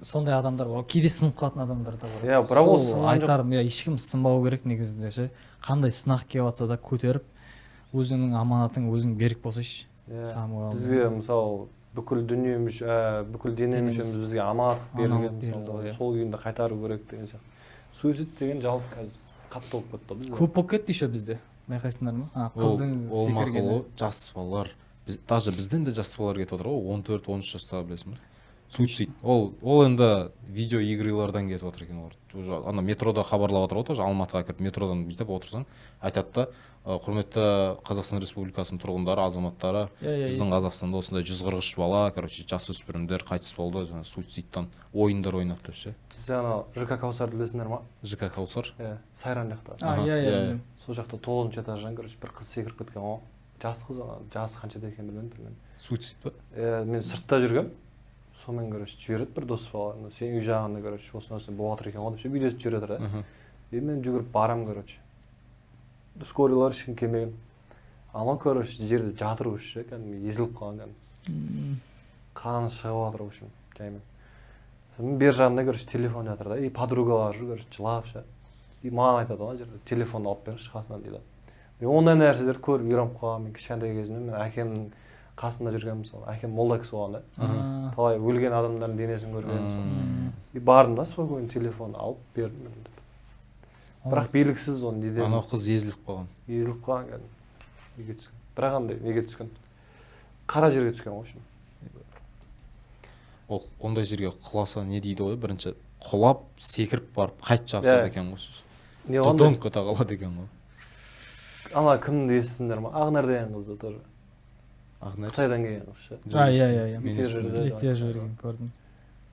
Speaker 3: Сондай адамдар бар, кейде сынып қалатын адамдар да бар.
Speaker 1: Иә, бірақ ол
Speaker 3: Сол
Speaker 1: сынған жоқ.
Speaker 3: Айтарым, иә, ешкім сынбау керек негізінде ше, қандай сынақ келіп жатса да, көтеріп, өзіңнің аманатың өзің берік болсайшы.
Speaker 1: Иә.
Speaker 3: Самое главное.
Speaker 1: Бізге, мысалы, бүкіл дүние бүкіл дене
Speaker 3: Денеміз.
Speaker 1: мүшеміз бізге аманат
Speaker 3: Аманат
Speaker 1: берілген,
Speaker 3: берілді
Speaker 1: мысалы,
Speaker 3: ғой, иә.
Speaker 1: сол күйінде қайтару керек деген сияқты. Суицид деген жалпы қазір қатты болып кетті ғой бізде.
Speaker 3: Көп болып кетті еще бізде, байқайсыңдар ма, ана
Speaker 2: Ол-
Speaker 3: қыздың
Speaker 2: ол мақұл
Speaker 3: секіргені.
Speaker 2: ғой, жас балалар, біз, даже бізден де жас балалар кетіп жатыр ғой, 14-13 жастағы, білесің ба? Суицид ол енді видео игрылардан кетіп жатыр екен. Олар уже ана метрода хабарлап жатыр ғой тоже. Алматыға кіріп, метродан бүйтіп отырсаң, айтады да: Құрметті Қазақстан Республикасының тұрғындары, азаматтары,
Speaker 3: Иә, иә,
Speaker 2: біздің Қазақстанда осындай 143 бала, короче, жасөспірімдер қайтыс болды жаңағы суицидтан, ойындар ойнап», — деп ше.
Speaker 1: Бізде анау ЖК Каусарды білесіңдер ма?
Speaker 2: ЖК Каусар?
Speaker 1: Иә, Сайран жақта.
Speaker 3: А,
Speaker 2: Аха,
Speaker 3: иә,
Speaker 2: иә,
Speaker 3: иә,
Speaker 2: иә.
Speaker 3: білемін.
Speaker 1: Сол жақта тоғызыншы этаждан, короче, бір қыз секіріп кеткен ғой, жас қыз. Ана жасы қаншада екенін білмедім примерно.
Speaker 2: Суицид па?
Speaker 1: Иә, мен сыртта жүргем. Сонымен, короче, жібереді бір дос бала: сен үй жағында, короче, осы нәрсе болып жатыр екен ғой деп ше, видеосын жіберіп жатыр да. И мен жүгіріп барамын, короче, скорыйлар, ешкім келмеген. Анау, короче, жерде жатыр уже ше, кәдімгі езіліп қалған, кәдімгі қаны шығып жатыр, в общем, жаймен. Сонымен бер жағында, короче, телефон жатыр да, и подругалары жүр, короче, жылап ше. И маған айтады ғой ана жерде: телефонды алып беріңізші қасынан, дейді. Мен ондай нәрселерді көріп үйреніп қалғанмын. Мен кішкентай кезімде мен әкемнің қасында жүргенмін, мысалы, әкем молда кісі болған да, талай өлген адамдардың денесін көрген мысалы. И бардым да, спокойно телефонды алып бердім мен деп. Бірақ белгісіз оны неден.
Speaker 2: Анау қыз езіліп қалған.
Speaker 1: Езіліп қалған кәдімгі, неге түскен, бірақ андай неге түскен, қара жерге түскен ғой, в общем.
Speaker 2: Ол ондай жерге құласа, не дейді ғой, бірінші құлап, секіріп барып қайт жабысады
Speaker 1: Иә.
Speaker 2: екен ғой.
Speaker 1: Не ондай
Speaker 2: Додонг ете қалады екен ғой.
Speaker 1: Ана кімді естідіңдер ма? Ақнар деген қызды тоже.
Speaker 2: Ақнар?
Speaker 1: Қытайдан келген қыз ше.
Speaker 3: А, иә, иә, иә.
Speaker 2: Мен
Speaker 1: Эфир
Speaker 2: естідім.
Speaker 1: жүрді.
Speaker 3: Эфир жіберген көрдім.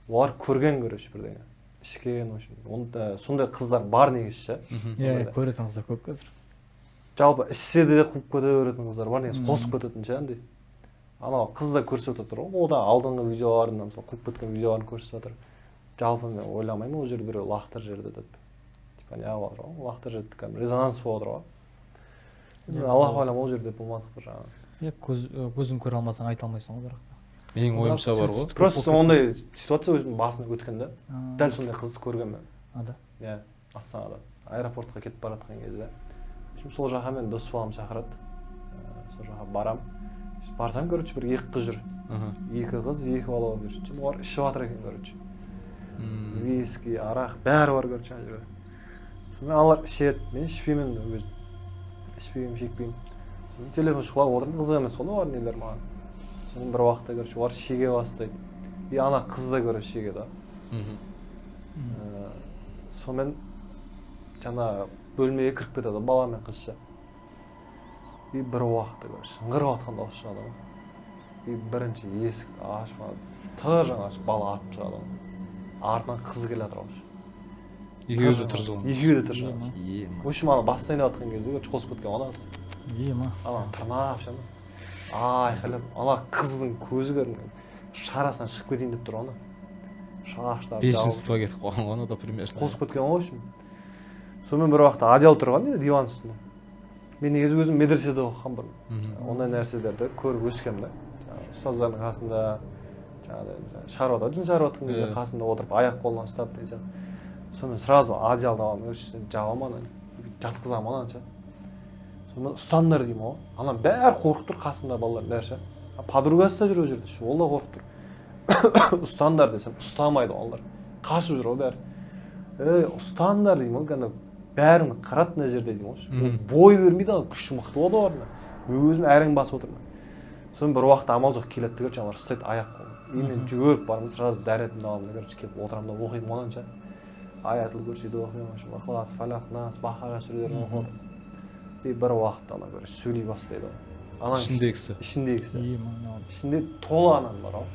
Speaker 1: Олар көрген, короче, бірдеңе. Ішкен, в общем. Онда сондай қыздар бар негізі ше.
Speaker 3: Иә, иә, көретін қыздар көп қазір.
Speaker 1: Жалпы ішсе де қуып кете беретін қыздар бар негізі,
Speaker 3: Мм.
Speaker 1: қосып кететін ше андай. Анау қыз да көрсетіп отыр ғой, ол да алдыңғы видеоларында мысалы қуып кеткен видеоларын көрсетіп жатыр. Жалпы мен ойламаймын ол жерде біреу лақтырып жіберді деп. Типа не қылып жатыр ғой, лақтырып жіберді, кәдімгі резонанс болып жатыр ғой.
Speaker 3: Иә,
Speaker 1: Аллаху алям, ол жерде болмадық бір жағынан.
Speaker 3: Иә, көзің көре алмасаң айта алмайсың ғой бірақ.
Speaker 2: Менің ойымша бар ғой.
Speaker 1: Просто ондай ситуация өзімнің басымнан өткен да.
Speaker 3: А,
Speaker 1: Дәл сондай қызды көргенмін мен.
Speaker 3: А, да.
Speaker 1: Иә, Астанада. Аэропортқа кетіп бара жатқан кезде. Şimdi сол жаққа мен дос балам шақырады. Сол жаққа барам. Барсам, короче, бір екі қыз жүр. Екі қыз, екі бала бар, короче. Олар ішіп жатыр екен, короче. Виски, арақ, бәрі бар, короче, ана жерде. Сонымен аналар ішеді, мен ішпеймін өзім. Ішпеймін, шекпеймін. Сонымен телефон шұқылап отырмын, қызық емес қой олардың нелері маған. Сонымен бір уақытта, короче, олар шеге бастайды. И ана қыз да, короче, шегеді. Сонымен жаңа бөлмеге кіріп кетеді бала мен қыз ше. И бір уақытта, короче, шыңғырып жатқан дауыс шығады ғой. И бірінші есікті ашып, тыр жаңа ашып, бала атып шығады ғой. Артынан қыз келе жатыр ғой.
Speaker 2: Екеуі де тыр жылан.
Speaker 1: Екеуі де тыр жылан.
Speaker 2: Ема.
Speaker 1: В общем, ана бастайын деп жатқан кезде, короче, қосып кеткен ғой ана қыз.
Speaker 3: Ема.
Speaker 1: Ана тырнап ше, айқайлап, ана қыздың көзі кәдімгі шарасынан шығып кетейін деп тұр ана. Шаштары
Speaker 2: Бешенство кетіп қалған ғой анада примерно.
Speaker 1: қосып кеткен ғой, в общем. Сонымен бір уақытта одеяло тұрған еді диван үстінде. Мен негізі өзім медреседе оқыған бұрын. Ондай нәрселерді көріп өскенмін да. Жаңағы ұстаздардың қасында, жаңағыдай шығарып жатады, жын шығарып жатқан кезде қасында отырып, аяқ қолынан ұстап деген сияқты. Сонымен сразу одеялды аламын, короче, жабамын ананы, жатқызамын ананы ше. Сонымен ұстаңдар деймін ғой. Ана бәрі қорқып тұр, қасында балалар бәрі ше. Подругасы да жүр ол жерде ше, ол да қорқып тұр. Ұстаңдар десем, ұстамайды олар. Қашып жүр ғой бәрі. Ей, ұстаңдар деймін ғой, кәдімгі бәрін қырады мына жерде деймін ғой. Ол бой бермейді, ана күші мықты болады олардың. Мен өзім әрең басып отырмын. Сонымен бір уақытта амал жоқ келеді де, короче, аналар ұстайды аяқ қолын. И мен жүгіріп барамын, сразу дәретімді аламын да, короче, келіп отырамын да оқимын одан ше. Аятул Курсиді оқимын, в общем, Ықылас, Фалақ, Нас, Бақара сүрелерін оқып отырмын. И бір уақытта ана, короче, сөйлей бастайды ғой. Ананың
Speaker 2: Ішіндегісі.
Speaker 1: Ішіндегісі.
Speaker 3: Ема, мынау.
Speaker 1: Ішінде тола анан бар ғой.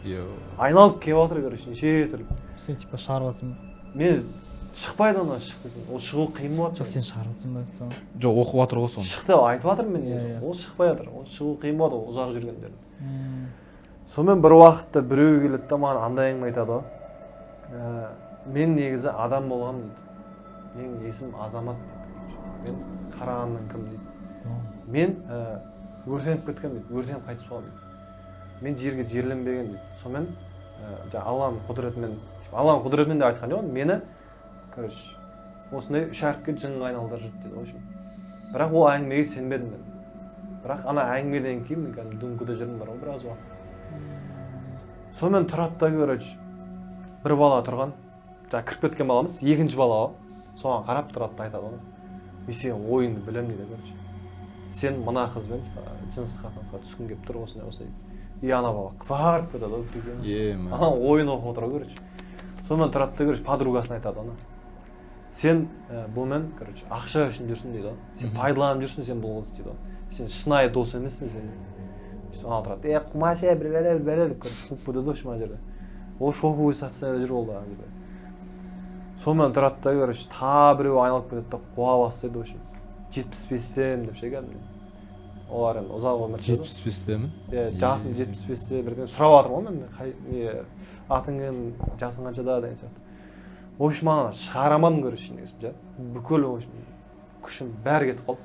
Speaker 2: Йо.
Speaker 1: Айналып келіп жатыр, короче, неше түрлі.
Speaker 3: Сен типа шығарып жатсың ба?
Speaker 1: Мен шықпайды ана, шық десең. Ол шығу қиын болады.
Speaker 3: Жоқ, сен шығарып жатсың ба соны?
Speaker 2: Жоқ, оқып жатыр ғой соны.
Speaker 1: Шықты деп айтып жатырмын мен.
Speaker 3: Иә, иә.
Speaker 1: Ол шықпай жатыр. Ол шығу қиын болады ол ұзақ жүргендердің. Сонымен бір уақытта біреу келеді да маған андай әңгіме айтады ғой. Мен негізі адам болғанмын дейді. Менің есімім Азамат дейді. Мен Қарағандының кім дейді. Мен өртеніп кеткен дейді. Өртеніп қайтыс болғанмын дейді. Мен жерге жерленбеген дейді. Сонымен жаңа Алланың құдіретімен, типа, Алланың құдіретімен деп айтқан жоқ, мені, короче, осындай үш әріпке жынға айналдырып жіберді дейді, в общем. Бірақ ол әңгімеге сенбедім мен. Бірақ ана әңгімеден кейін мен кәдімгі дүңкіде жүрдім бар ғой біраз уақыт. Сонымен тұрады да, короче, бір бала тұрған, жаңа кіріп кеткен баламыз, екінші бала ғой. Соған қарап тұрады да айтады ғой. Мен сенің ойыңды білемін дейді, короче. Сен мына қызбен, типа, жыныстық қатынасқа түскің келіп тұр, осындай, осындай. И ана бала қызарып кетеді ғой, прикинь.
Speaker 2: Ема.
Speaker 1: Ана ойын оқып отыр ғой, короче. Сонымен тұрады да, короче, подругасына айтады ана. Сен бұнымен, короче, ақша үшін жүрсің дейді ғой. Сен пайдаланып жүрсің сен бұл қызды дейді ғой. Сен шынайы дос емессің сен. Сөйтіп ана тұрады. Е, қумашы, бір бәле, бір бәле деп, короче, қуып кетеді ғой ана жерде. Ол шоковый состояниеда жүр ол да ана жерде. Сонымен тұрады да, короче, та біреу айналып кетеді да қуа бастайды, в общем. 75-тен деп ше кәдімгі. Олар енді ұзақ өмір сүрді.
Speaker 2: 75-те ме?
Speaker 1: Иә, жасым 75-те бірдеңе сұрап жатырмын ғой мен, қай, не, атың кім, жасың қаншада деген сияқты. В общем, ана шығара алмадым, короче, негізі, ше. Бүкіл, в общем, күшім бәрі кетіп қалды.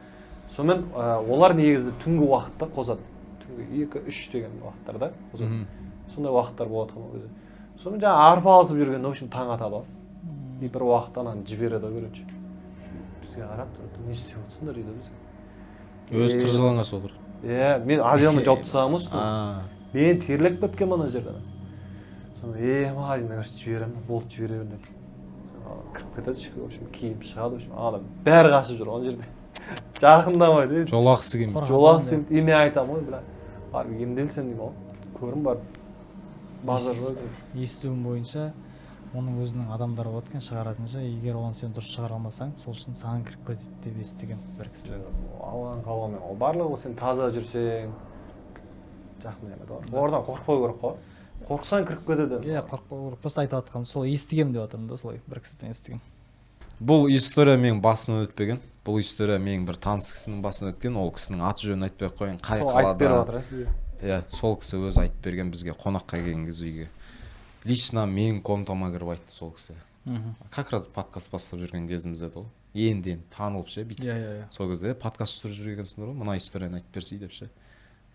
Speaker 1: Сонымен, олар негізі түнгі уақытта қозады. Түнгі 2-3 деген уақыттарда қозады. Сондай уақыттар болады ғой ол кезде. Сонымен жаңа арпалысып жүргенде, в общем, таң атады ғой. И бір уақытта ананы жібереді, короче. Бізге қарап тұрады, не істеп отырсыңдар дейді бізге.
Speaker 2: Өзі тыр жалаңаш отыр.
Speaker 1: Иә, мен одеялмен жауып тастағанмын ғой үстіне. Мен терлеп кеткенмін ана жерде. Сонымен, е, ма, деймін, короче, жіберемін, болды, жібере бер деп. Сонымен, кіріп кетеді, в общем, киіп шығады, в общем, ана бәрі қашып жүр ана жерде. Жақындамайды, е.
Speaker 2: Жолақысы келмейді.
Speaker 3: Қорқады
Speaker 1: Жолақысы
Speaker 3: ондай.
Speaker 1: келмейді. И мен айтамын ғой, бля, барып емделсем деймін ғой. Көрін барып. Базар ғой.
Speaker 3: Естуім бойынша Оның өзінің адамдары болады екен шығаратын ше. Егер оны сен дұрыс шығара алмасаң, сол үшін саған кіріп кетеді деп естігемін бір кісіден.
Speaker 1: Алланың қалауымен ол барлығы, сен таза жүрсең, жақындаймайды олар. Олардан қорықпау керек қой, қорықсаң, кіріп кетеді.
Speaker 3: Иә, қорықпау керек. Просто айтып жатқаным сол, естігемін деп жатырмын да, солай бір кісіден естігемін.
Speaker 2: Бұл история менің басымнан өтпеген, бұл история менің бір таныс кісінің басынан өткен. Ол кісінің аты жөнін айтпай ақ қояйын, қай
Speaker 1: Сол айтып беріп
Speaker 2: қалада.
Speaker 1: жатыр, иә, сізге?
Speaker 2: Иә, сол кісі өзі айтып берген. Бізге қонаққа келген кезде үйге, лично менің комнатама кіріп айтты сол кісі. Как раз подкаст бастап жүрген кезіміз еді ғой, енді енді танылып ше, бүйтіп.
Speaker 3: Иә иә иә
Speaker 2: Сол кезде подкаст түсіріп жүр екенсіңдер ғой, мына историяны айтып берсей деп ше.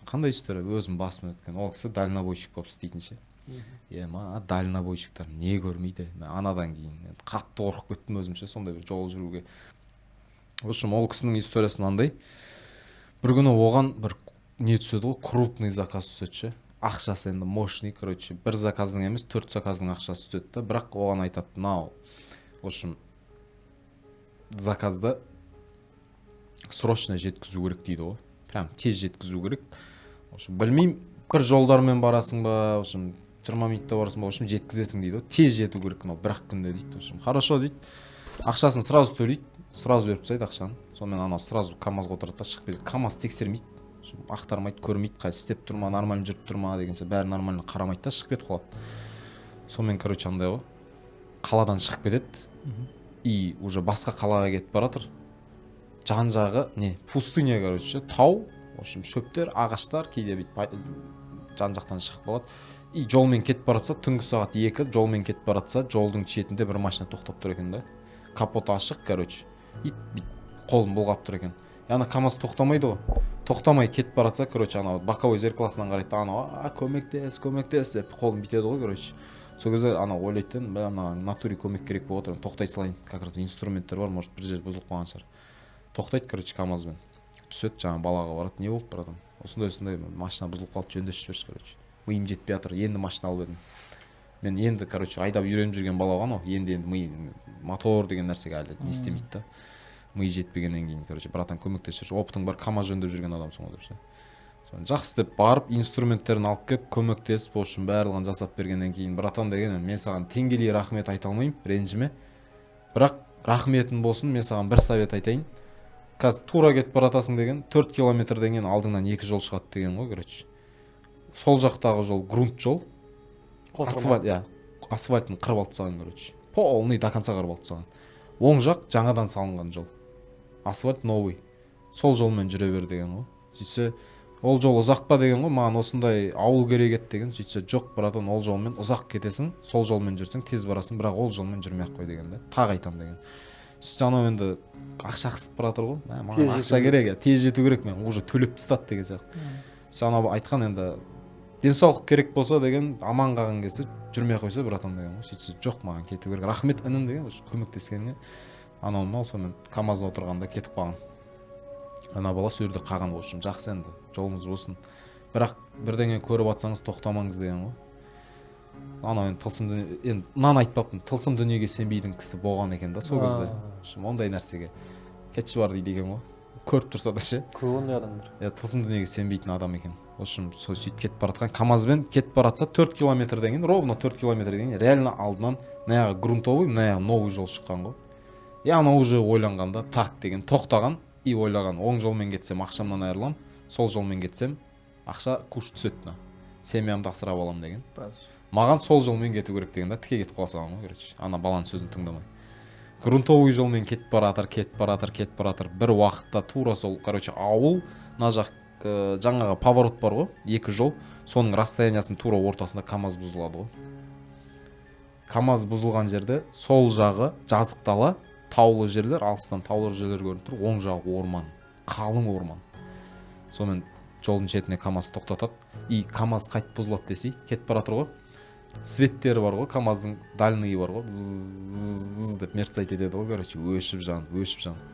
Speaker 2: Қандай история? Өзім басымнан өткен. Ол кісі дальнобойщик болып істейтін ше. Е, ма, дальнобойщиктар не көрмейді. Мен анадан кейін енді қатты қорқып кеттім өзім ше, сондай бір жол жүруге. В общем, ол кісінің историясы мынандай: бір күні оған бір не түседі ғой, крупный заказ түседі ше. Ақшасы енді мощный, короче, бір заказдың емес, төрт заказдың ақшасы түседі да. Бірақ оған айтады: мынау, в общем, заказды срочно жеткізу керек дейді ғой, прям тез жеткізу керек. В общем, білмеймін, бір жолдармен барасың ба, в общем, 20 минутта барасың ба, в общем, жеткізесің дейді ғой, тез жету керек мынау бір ақ күнде дейді. В общем, хорошо дейді, ақшасын сразу төлейді, сразу беріп тастайды ақшаны. Сонымен анау сразу КамАЗға отырады да, шығып кетеді. КамАЗ тексермейді, в общем, ақтармайды, көрмейді, қалай істеп тұр ма, нормально жүріп тұр ма деген сияқты, бәрі нормально, қарамайды да, шығып кетіп қалады. Сонымен, короче, андай ғой, қаладан шығып кетеді и уже басқа қалаға кетіп бара жатыр. Жан жағы не, пустыня, короче, тау, в общем, шөптер, ағаштар, кейде бүйтіп жан жақтан шығып қалады. И жолмен кетіп бара жатса, түнгі сағат 2, жолмен кетіп бара жатса, жолдың шетінде бір машина тоқтап тұр екен да, капоты ашық, короче, и бүйтіп қолын бұлғап тұр екен. И ана КамАЗ тоқтамайды ғой, тоқтамай кетіп бара жатса, короче, анау боковой зеркалосынан қарайды да, анау: «А, көмектес, көмектес», — деп қолын бүйтеді ғой, короче. Сол кезде анау ойлайды да: «Мә, мына натуре көмек керек болып отыр, тоқтай салайын, как раз инструменттер бар, может, бір жері бұзылып қалған шығар». Тоқтайды, короче, КамАЗбен түседі, жаңағы балаға барады: «Не болды, братан?» «Осындай, осындай, машина бұзылып қалды, жөндесіп жіберші, короче, миым жетпей жатыр, енді машина алып едім мен енді, короче, айдап үйреніп жүрген бала ғой анау, енді енді ми мотор деген нәрсеге әлі не істемейді да, ми жетпегеннен кейін, короче, братан, көмектесіп жіберші, опытың бар, КамАЗ жөндеп жүрген адамсың ғой», — деп ше. Соны жақсы деп барып, инструменттерін алып келіп, көмектесіп, в общем, барлығын жасап бергеннен кейін: «Братан, — деген, — мен саған теңгелей рахмет айта алмаймын, ренжіме, бірақ рахметім болсын, мен саған бір совет айтайын. Қазір тура кетіп бара жатасың, — деген, — 4 километрден кейін алдыңнан екі жол шығады, — деген ғой, короче. Сол жақтағы жол грунт жол, асфальт, иә, асфальтын қырып алып тастаған, короче, полный до конца қырып алып тастаған. Оң жақ жаңадан салынған жол, асфальт новый, сол жолмен жүре бер», — деген ғой. Сөйтсе: «Ол жол ұзақ па?» — деген ғой. «Маған осындай ауыл керек еді», — деген. Сөйтсе: «Жоқ, братан, ол жолмен ұзақ кетесің, сол жолмен жүрсең, тез барасың, бірақ ол жолмен жүрмей ақ қой», — деген да, «тағы айтамын», — деген. Сөйтсе, анау енді ақша қысып бара жатыр ғой: «Мә, маған
Speaker 1: Тез
Speaker 2: ақша
Speaker 1: жету.
Speaker 2: керек, иә, тез жету керек, мен уже төлеп тастады», — деген сияқты. Сөйтсе, анау айтқан: «Енді денсаулық керек болса, — деген, — аман қалған кезде жүрмей ақ қойса, братан», — деген ғой. Сөйтсе: «Жоқ, маған кету керек, рахмет, інім, — деген, — көмектескеніңе», анау мынау. Сонымен КамАЗға отырғанда кетіп қалған ана бала, сол жерде қалған. В общем, жақсы, енді жолыңыз болсын, бірақ бірдеңе көріп жатсаңыз, тоқтамаңыз деген ғой. Анау енді тылсым дүние, енді мынаны айтпаппын, тылсым дүниеге сенбейтін кісі болған екен да сол кезде. В общем, ондай нәрсеге кетші, бар дейді екен ғой, көріп тұрса да ше.
Speaker 1: Көп ондай адамдар.
Speaker 2: Иә, тылсым дүниеге сенбейтін адам екен. В общем, сол сөйтіп кетіп бара жатқан КамАЗбен кетіп бара жатса, 4 километрден кейін, ровно 4 километрден кейін, реально алдынан мына жағы грунтовый, мына жағы новый жол шыққан ғой. И анау уже ойланғанда: «Так», — деген, тоқтаған. И ойлаған: оң жолмен кетсем, ақшамнан айырыламын, сол жолмен кетсем, ақша куш түседі, мына семьямды асырап аламын деген, маған сол жолмен кету керек деген да, тіке кетіп қала салған ғой, короче. Ана баланың сөзін тыңдамай грунтовый жолмен кетіп бара жатыр, кетіп бара жатыр, кетіп бара жатыр. Бір уақытта тура сол, короче, ауыл мына жақ, жаңағы поворот бар ғой, екі жол, соның расстояниясының тура ортасында КамАЗ бұзылады ғой. КамАЗ бұзылған жерде сол жағы жазық дала, таулы жерлер, алыстан таулы жерлер көрініп тұр, оң жағы орман, қалың орман. Сонымен жолдың шетіне КамАЗ тоқтатады. И КамАЗ қайтып бұзылады десей, кетіп бара жатыр ғой, светтері бар ғой КамАЗдың, дальний бар ғой, зыз деп мерцать етеді ғой, короче, өшіп жанып, өшіп жанып.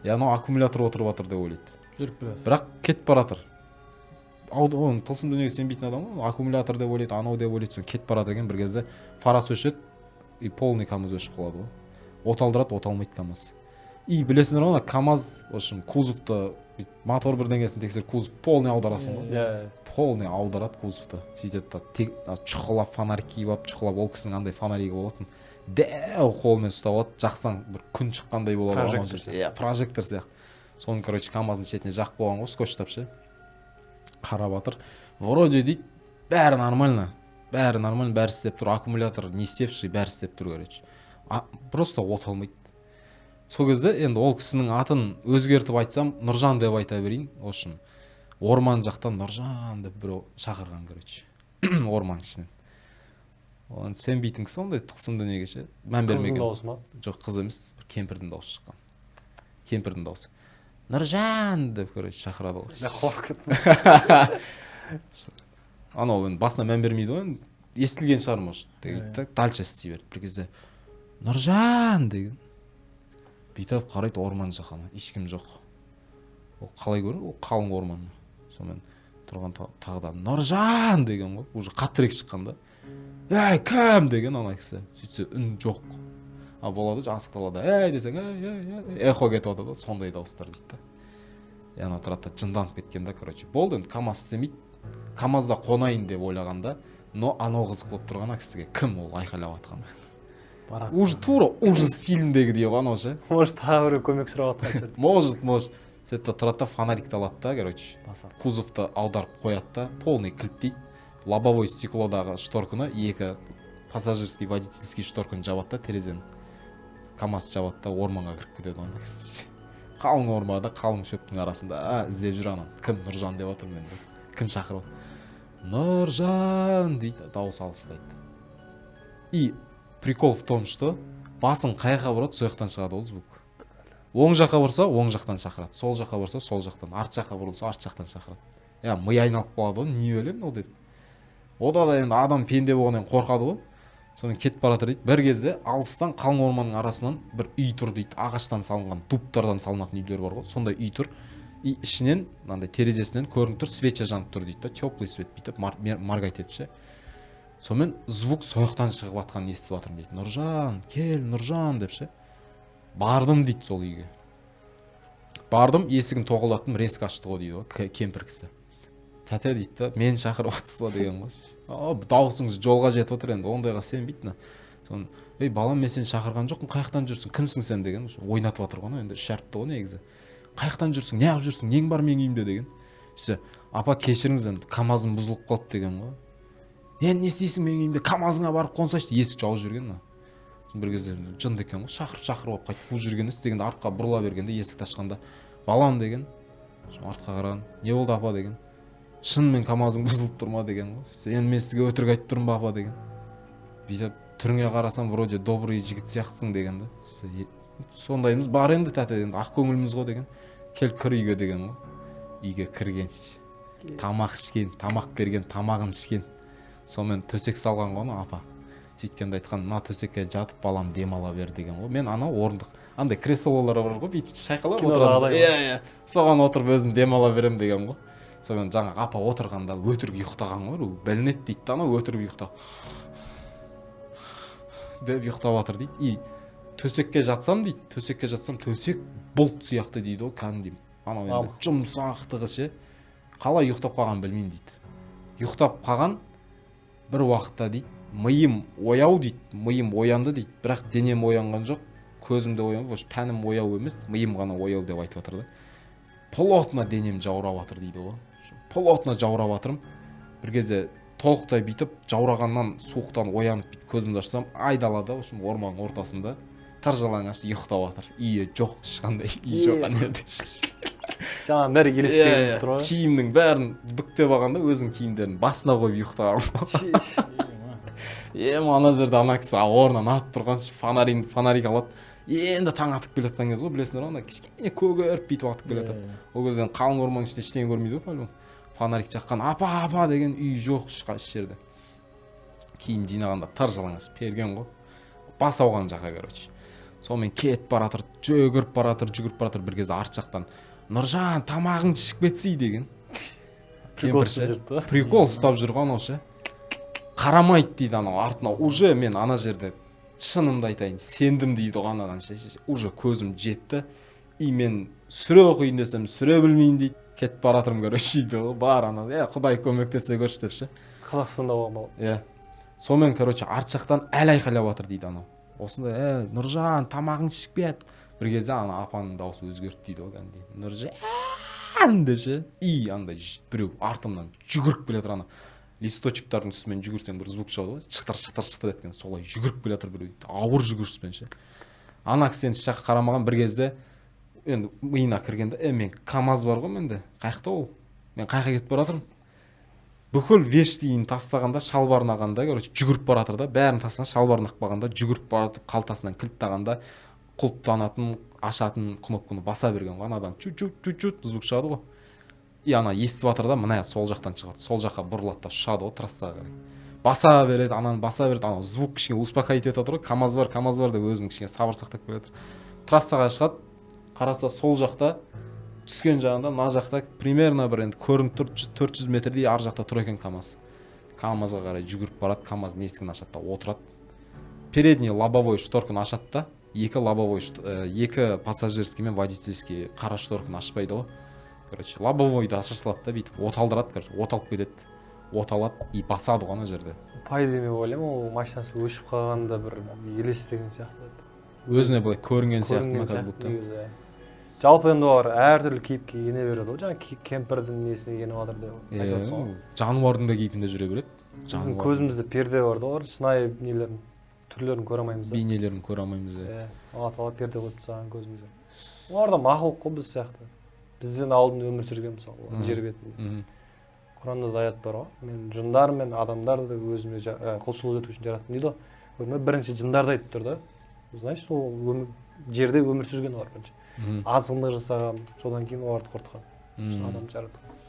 Speaker 2: И анау аккумулятор отырып жатыр деп ойлайды.
Speaker 3: Жүріп келесің.
Speaker 2: Бірақ кетіп бара жатыр. Оның тылсым дүниеге сенбейтін адам ғой, аккумулятор деп ойлайды, анау деп ойлайды. Соны кетіп барады екен, бір кезде фарасы өшеді и полный КамАЗ өшіп қалады ғой. От алдырады, от алмайды КамАЗ. И білесіңдер ғой, ана КамАЗ, в общем, кузовты бүйтіп, мотор бірдеңесін тексеріп, кузов полный аударасың ғой.
Speaker 1: Иә.
Speaker 2: Полный аударады кузовты, сөйтеді да, тек шұқылап, фонарь киіп алып, шұқылап. Ол кісінің андай фонаригі болатын, дәу қолымен ұстап алады, жақсаң, бір күн шыққандай болады ғой анау
Speaker 1: Прожектор.
Speaker 2: жерде. Иә, прожектор сияқты. Соны, короче, КамАЗдың шетіне жағып қойған ғой, скотчтап ше. Қарап жатыр, вроде, дейді, бәрі нормально, бәрі нормально, бәрі істеп тұр, аккумулятор не севший, бәрі істеп тұр, короче, просто от алмайды. Сол кезде енді ол кісінің атын өзгертіп айтсам, Нұржан деп айта берейін. В общем, орман жақтан «Нұржан» деп біреу шақырған, короче, орман ішінен. Оған сенбейтін кісі, ондай тылсым дүниеге ше мән
Speaker 1: Қыздың
Speaker 2: бермеген.
Speaker 1: дауысы ма?
Speaker 2: Жоқ, қыз емес, бір кемпірдің дауысы шыққан. Кемпірдің дауысы «Нұржан» деп, короче, шақырады ғой.
Speaker 1: Мен қорқып кеттім.
Speaker 2: Анау енді басына мән бермейді ғой енді, естілген шығар, может, дейді да, дальше істей берді. Бір кезде «Нұржан» деген. Бүйтіп қарайды орман жаққа, ешкім жоқ. Ол қалай көрер, ол қалың орман. Сонымен тұрған, тағы да «Нұржан» деген ғой, уже қаттырақ шыққан да. «Ей, кім?» деген ана кісі. Сөйтсе, үн жоқ. А болады ғой, асық далада «ей» десең, «ей, ей, ей», эхо кетіп жатады ғой, сондай дауыстар дейді да. И ана тұрады да, жынданып кеткен да. Короче, болды енді, КамАЗ істемейді, КамАЗда қонайын деп ойлағанда, но анау қызық болып тұрған ана кісіге, кім ол айқайлап жатқан?
Speaker 3: Барады.
Speaker 2: Уже тура ужас фильмдегідей ғой анау ше.
Speaker 1: Может, тағы біреу көмек сұрап жатқан шығар.
Speaker 2: Может, может. Сөйтеді да тұрады да, фонарикті алады да, короче,
Speaker 3: басады.
Speaker 2: Кузовты аударып қояды да, полный кілттейді, лобовой стеклодағы шторканы, екі пассажирский, водительский шторканы жабады да, терезені, КамАЗ жабады да, орманға кіріп кетеді ғой ана кісі. Қалың орманда, қалың шөптің арасында іздеп жүр ананы, кім «Нұржан» деп жатыр мені деп, кім шақырып жатыр? «Нұржан» дейді, дауыс алыстайды. И прикол в том, что басын қай жаққа бұрады, сол жақтан шығады ғой звук. Оң жаққа бұрса, оң жақтан шақырады, сол жаққа бұрса, сол жақтан, арт жаққа бұрылса, арт жақтан шақырады. Я ми айналып қалады ғой, не білемін ол деп. Ода да енді адам пенде болғаннан кейін қорқады ғой. Сонымен кетіп бара жатыр дейді. Бір кезде алыстан, қалың орманның арасынан бір үй тұр дейді. Ағаштан салынған, дубтардан салынатын үйлер бар ғой, сондай үй тұр. И ішінен мынандай терезесінен көрініп тұр, свеча жанып тұр дейді да, теплый свет бүйтіп моргать етіп ше. Сонымен звук сол жақтан шығып жатқанын естіп жатырмын дейді. «Нұржан, кел, Нұржан» деп ше. Бардым дейді, сол үйге бардым, есігін тоқылдаттым, резко ашты ғой дейді ғой кемпір кісі. «Тәте, — дейді да, — мені шақырып жатсыз ба?» деген ғой. «О, дауысыңыз жолға жетіп отыр». Енді ондайға сенбейді мына. Соны: «Ей, балам, мен сені шақырған жоқпын, қай жақтан жүрсің, кімсің сен?» деген. Ойнатып жатыр ғой анау енді, үш әріпті ғой негізі. «Қай жақтан жүрсің, неғып жүрсің, нең бар менің үйімде?» деген. Сөйтсе: «Апа, кешіріңіз, енді КамАЗым бұзылып қалды», — деген ғой. «Енді не істейсің менің үйімде, КамАЗыңа барып қонсайшы». Есік жауып жіберген мына. Сосын бір кезде жынды екен ғой, шақырып шақырып алып, қайтып қуып жіберген емес дегенде, артқа бұрыла бергенде, есікті ашқанда: «Балам», — деген. Сосын артқа қараған: «Не болды, апа?» — деген. «Шынымен КамАЗың бұзылып тұр ма?» — деген ғой. Сөйтсе: «Енді мен сізге өтірік айтып тұрмын ба, апа?» — деген. «Бүйтіп түріңе қарасам, вроде добрый жігіт сияқтысың», — деген да. Сөйтсе: «Сондайымыз бар енді, тәте, енді ақ көңілміз ғой», — деген. «Кел, кір үйге», — деген ғой. Үйге кірген, тамақ ішкен, тамақ берген, тамағын ішкен. Сонымен төсек салған ғой анау апа. Сөйткенде айтқан: «Мына төсекке жатып, балам, демала бер», — деген ғой. «Мен анау орындық, андай креслолар бар ғой, бүйтіп шайқалап отырады,
Speaker 1: Кинодағыдай.
Speaker 2: иә, соған отырып өзім демала беремін», — деген ғой. Сонымен жаңағы апа отырғанда өтірік ұйықтаған ғой, ол білінеді дейді да. Анау өтірік ұйықтап деп ұйықтап жатыр дейді. И төсекке жатсам дейді, төсекке жатсам, төсек бұлт сияқты дейді ғой, кәдімгідей анау енді
Speaker 1: Мамық.
Speaker 2: жұмсақтығы ше. Қалай ұйықтап қалғанын білмеймін дейді. Ұйықтап қалған бір уақытта дейді, миым ояу дейді, миым оянды дейді, бірақ денем оянған жоқ, көзім де оян, в общем, тәнім ояу емес, миым ғана ояу деп айтып жатыр да. Плотно денем жаурап жатыр дейді ғой, плотно жаурап жатырмын. Бір кезде толықтай бүйтіп жаурағаннан, суықтан оянып, бүйтіп көзімді ашсам, айдалада, в общем, орманның ортасында тыр жалаңаш ұйықтап жатыр. Үйі жоқ, ешқандай үй жоқ ана жерде.
Speaker 1: Жаңағы бәрі
Speaker 2: Иә,
Speaker 1: елестеген
Speaker 2: иә.
Speaker 1: тұр ғой.
Speaker 2: Киімнің бәрін бүктеп алған да, өзінің киімдерін басына қойып ұйықтаған. Ем, ана жерде ана кісі орнынан атып тұрған, фонарин, фонарик алады. Енді таң атып келе жатқан кез ғой, білесіңдер ғой, ана кішкене көгеріп бүйтіп атып келе жатады. Ол кезде қалың орманның ішінде ештеңе көрмейді ғой по любому. Фонарик жаққан: «Апа, апа», — деген. Үй жоқ еш жерде. Киім жинағанда тыр жалаңаш перген ғой, бас ауған жаққа, короче. Сонымен кетіп бара жатыр, жүгіріп бара жатыр, жүгіріп бара жатыр. Бір кезде арт жақтан: «Нұржан, тамағыңды ішіп кетсей», — деген.
Speaker 1: Прикол
Speaker 2: Кемпір ше.
Speaker 1: ұстап жүрді ғой.
Speaker 2: Прикол ұстап жүр ғой анау ше. Қарамайды дейді анау артына. Уже мен ана жерде, шынымды айтайын, сендім дейді ғой анаған ше. Уже көзім жетті и мен сүре оқиын десем, сүре білмеймін дейді. Кетіп бара жатырмын, короче, дейді ғой. Бар ана, е, құдай көмектесе көрші деп ше.
Speaker 1: Қазақстанда болған бала.
Speaker 2: Иә, сонымен, короче, арт жақтан әлі айқайлап жатыр дейді анау осындай: «Е, Нұржан, тамағыңды ішіп кет». Бір кезде ана апаның дауысы өзгерді дейді ғой, кәдімгідей «Нұржан» деп ше. И андай біреу артымнан жүгіріп келе жатыр. Ана листочектардың үстімен жүгірсең, бір звук шығады ғой, шытыр шытыр шытыр еткен, солай жүгіріп келе жатыр біреу дейді, ауыр жүгіріспен ше. Ана кісі енді еш жаққа қарамаған. Бір кезде енді миына кіргенде: «Е, мен КамАЗ бар ғой менде, қай жақта ол, мен қай жаққа кетіп бара жатырмын?» Бүкіл вещиін тастағанда, шалбарын алғанда, короче, жүгіріп бара жатыр да, бәрін тастаған, шалбарын алып қалғанда, жүгіріп бара жатып, қалтасынан кілт алғанда, құлыптанатын, ашатын кнопканы баса берген ғой. Анадан чуть чуть чуть чуть звук шығады ғой. И ана естіп жатыр да, мына сол жақтан шығады, сол жаққа бұрылады да, ұшады ғой трассаға қарай. Баса береді ананы, баса береді. Анау звук кішкене успокоить етіп жатыр ғой, КамАЗ бар, КамАЗ бар деп өзін кішкене сабыр сақтап келе жатыр. Трассаға шығады, қараса, сол жақта, түскен жағында, мына жақта примерно бір енді көрініп тұр, 400 метрдей ар жақта тұр екен КамАЗ. КамАЗға қарай жүгіріп барады, КамАЗдың есігін ашады да отырады. Передний лобовой шторканы ашады да, екі лобовой, екі пассажирский мен водительский қара шторканы ашпайды ғой, короче, лобовойды аша салады да, бүйтіп оталдырады, короче, оталып кетеді, оталады и басады ғой ана жерде.
Speaker 1: По идее, мен ойлаймын, ол машинасы өшіп қалғанда бір елес деген сияқты.
Speaker 2: Өзіне былай көрінген сияқты
Speaker 1: көрінген
Speaker 2: ма, как
Speaker 1: сияқты
Speaker 2: будто.
Speaker 1: Негізі, иә. Жалпы енді олар әртүрлі кейіпке ене береді ғой, жаңағы кемпірдің несіне еніп жатыр деп айтып
Speaker 2: Иә,
Speaker 1: отырсың ғой.
Speaker 2: Жануардың да кейпінде жүре береді.
Speaker 1: Біздің
Speaker 2: Жануардың
Speaker 1: көзімізде перде бар да, олар шынайы нелерін, түрлерін көре алмаймыз да.
Speaker 2: Бейнелерін көре алмаймыз, иә.
Speaker 1: Иә, Алла тағала перде қойып тастаған көзімізге. Олар да мақұлық қой біз сияқты, бізден алдын өмір сүрген, мысалы, олар жер бетінде. Құранда да аят бар ғой: «Мен жындар мен адамдарды өзіме құлшылық ету үшін жараттым», — дейді ғой. Көрдің бе, бірінші жындарды айтып тұр да. Значит, сол жерде өмір сүрген олар бірінші, азғындық жасаған, содан кейін оларды құртқан, адам жаратқан.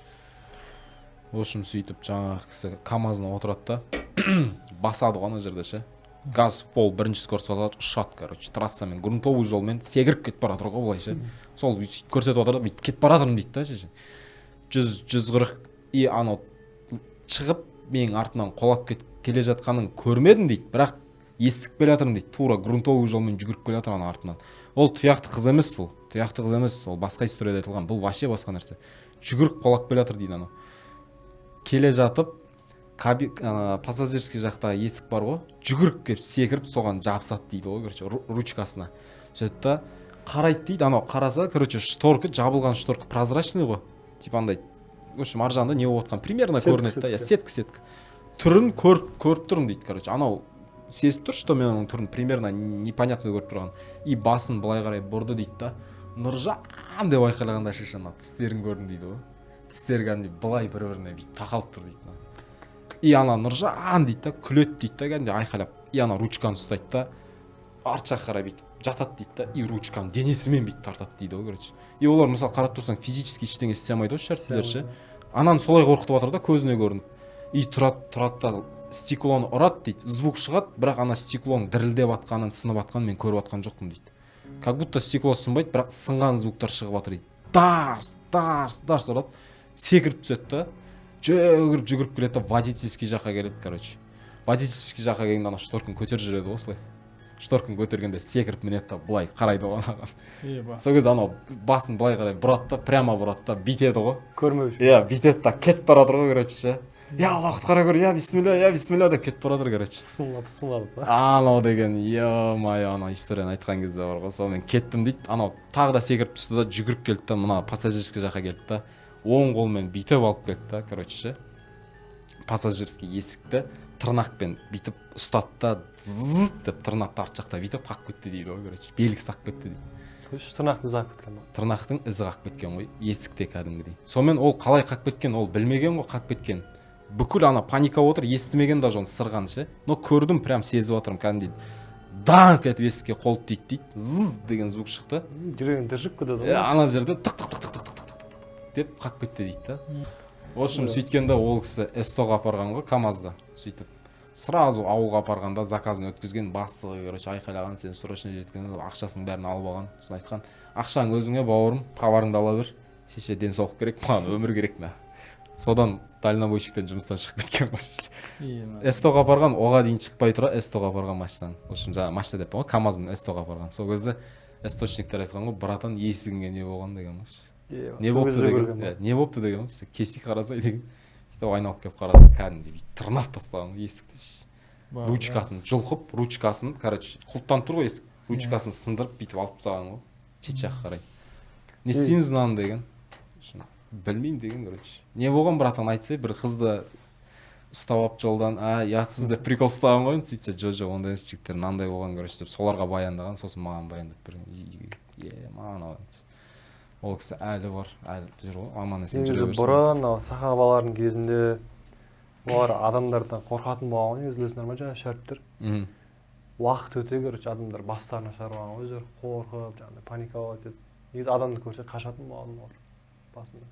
Speaker 2: В общем, сөйтіп жаңағы кісі КамАЗына отырады да, басады ғой ана жерде ше. Газ в пол, бірінші скорость алады, ұшады, короче, трассамен, грунтовый жолмен секіріп кетіп бара жатыр ғой былай ше. Сол сөйтіп көрсетіп отыр да, бүйтіп кетіп бара жатырмын дейді да ше. 100, 140. И анау шығып, менің артымнан құлап кетіп келе жатқанын көрмедім дейді, бірақ естіп келе жатырмын дейді. Тура грунтовый жолмен жүгіріп келе жатыр ана артынан. Ол тұяқты қыз емес, бұл тұяқты қыз емес, ол басқа историяда айтылған, бұл вообще басқа нәрсе. Жүгіріп құлап келе жатыр дейді. Анау келе жатып, ана пассажирский жақтағы есік бар ғой, жүгіріп келіп, секіріп соған жабысады дейді ғой, короче, ручкасына. Сөйтеді да қарайды дейді. Анау қараса, короче, шторка жабылған, шторка прозрачный ғой, типа андай. В общем, ар жағында не болып жатқаны примерно
Speaker 1: Сетка,
Speaker 2: көрінеді да, иә.
Speaker 1: Сетка.
Speaker 2: Сетка, сетка. Түрін көріп тұрмын дейді, короче. Анау сезіп тұр, что мен оның түрін примерно непонятно көріп тұрған. И басын былай қарай бұрды дейді да, «Нұржан» деп айқайлағанда ше, ана тістерін көрдім дейді ғой. Тістері кәдімгідей былай бір біріне бүйтіп тақалып тұр дейді. И ана «Нұржан» дейді да, күледі дейді да, кәдімгідей айқайлап. И ана ручканы ұстайды да, арт жаққа қарай бүйтіп жатады дейді да, и ручканы денесімен бүйтіп тартады дейді ғой, короче. И олар, мысалы, қарап тұрсаң, физически ештеңе істей алмайды ғой, шәріптілер ше. Ананы солай қорқытып жатыр да, көзіне көрініп. И тұрады, тұрады да, стеклоны ұрады дейді, звук шығады, бірақ ана стеклоның дірілдеп жатқанын, сынып жатқанын мен көріп жатқан жоқпын дейді. Как будто стекло сынбайды, бірақ сынған звуктар шығып жатыр дейді. Дарс дарс дарс ұрады, секіріп түседі да, жүгіріп жүгіріп келеді да, водительский жаққа келеді. Короче, водительский жаққа келгенде ана шторканы көтеріп жүреді ғой осылай. Шторканы көтергенде секіріп мінеді да, былай қарайды ғой анаған.
Speaker 3: Еба.
Speaker 2: Сол кезде анау басын былай қарай бұрады да, прямо бұрады да, бүйтеді ғой.
Speaker 1: Көрмеу үшін.
Speaker 2: Иә, бүйтеді да, кетіп бара жатыр ғой, короче, ше. «Я Алла, құтқара көр, я бисмилля, я бисмилля», — деп кетіп бара жатыр, короче.
Speaker 1: Пысыңлап пысыңлап па?
Speaker 2: Анау деген, ё-моё, ана историяны айтқан кезде бар ғой, сонымен кеттім дейді. Анау тағы да секіріп түсті да, жүгіріп келді да, мына пассажирский жаққа келді да, оң қолымен бүйтіп алып келді да, короче, ше, пассажирский есікті тырнақпен бүйтіп ұстады да, зыз деп тырнақты арт жақта бүйтіп қағып кетті дейді ғой, короче, белгісі қалып кетті дейді.
Speaker 1: То есть тырнақтың ізі қалып кеткен ба?
Speaker 2: Тырнақтың ізі қалып кеткен ғой есікте кәдімгідей. Сонымен ол қалай қалып кеткен, ол білмеген ғой қалып кеткен. Бүкіл ана паника отыр, естімеген даже оны сырған ше. Но көрдім, прям сезіп жатырмын, кәдімгідей даңқ етіп есікке қол тиді дейді, зыз деген звук шықты.
Speaker 1: Жүрегің түршігіп кетеді
Speaker 2: Е,
Speaker 1: ғой.
Speaker 2: Ана жерде тық тық тық тық тық тық тық тық тық деп қалып кетті дейді да. В общем, сөйткенде ол кісі СТО-ға апарған ғой КамАЗды. Сөйтіп сразу ауылға апарғанда, заказын өткізген бастығы, короче, айқайлаған: «Сен срочно жеткен», ақшасының бәрін алып алған. Сосын айтқан: «Ақшаң өзіңе, бауырым, товарыңды ала бер, шеше, денсаулық керек маған, өмір керек мына». Содан дальнобойщиктен жұмыстан шығып кеткен ғой. СТО-ға апарған, оға дейін шықпай тұра СТО-ға апарған машинаны. В общем, жаңағы машина деппін ғой, КамАЗын СТО-ға апарған. Сол кезде СТОшниктер айтқан ғой: «Братан, есігіңе не болған?» — деген ғой. Не болыпты деген, иә, не болыпты деген ғой. Келсе қарасай деген, сөйтіп айналып келіп қараса, кәдімгідей бүйтіп тырнап тастаған ғой есікті. Ручкасын жұлқып, ручкасын, короче, құлыптанып тұр ғой есік, ручкасын сындырып, бүйтіп алып тастаған ғой шет жаққа қарай. Не істейміз мынаны деген, білмеймін деген, короче. Не болған, братан, айтсай? Бір қызды ұстап алып жолдан, а, ұятсыз деп прикол ұстаған ғой енді. Сөйтсе, жо, жоқ, ондай емес, жігіттер, мынандай болған, короче, деп соларға баяндаған, сосын маған баяндап берген. Е, маған ол кісі әлі бар, әлі жүр ғой, аман есен жүре
Speaker 1: Негізі
Speaker 2: берсін.
Speaker 1: Бұрын анау сахабалардың кезінде олар адамдардан қорқатын болған ғой негізі, білесіңдер ма, жаңағы шәріптер. Уақыт өте, короче, адамдар бастарына шығарып алған ғой, өздері қорқып, жаңағыдай паниковать етіп. Негізі адамды көрсе, қашатын болған олар басында.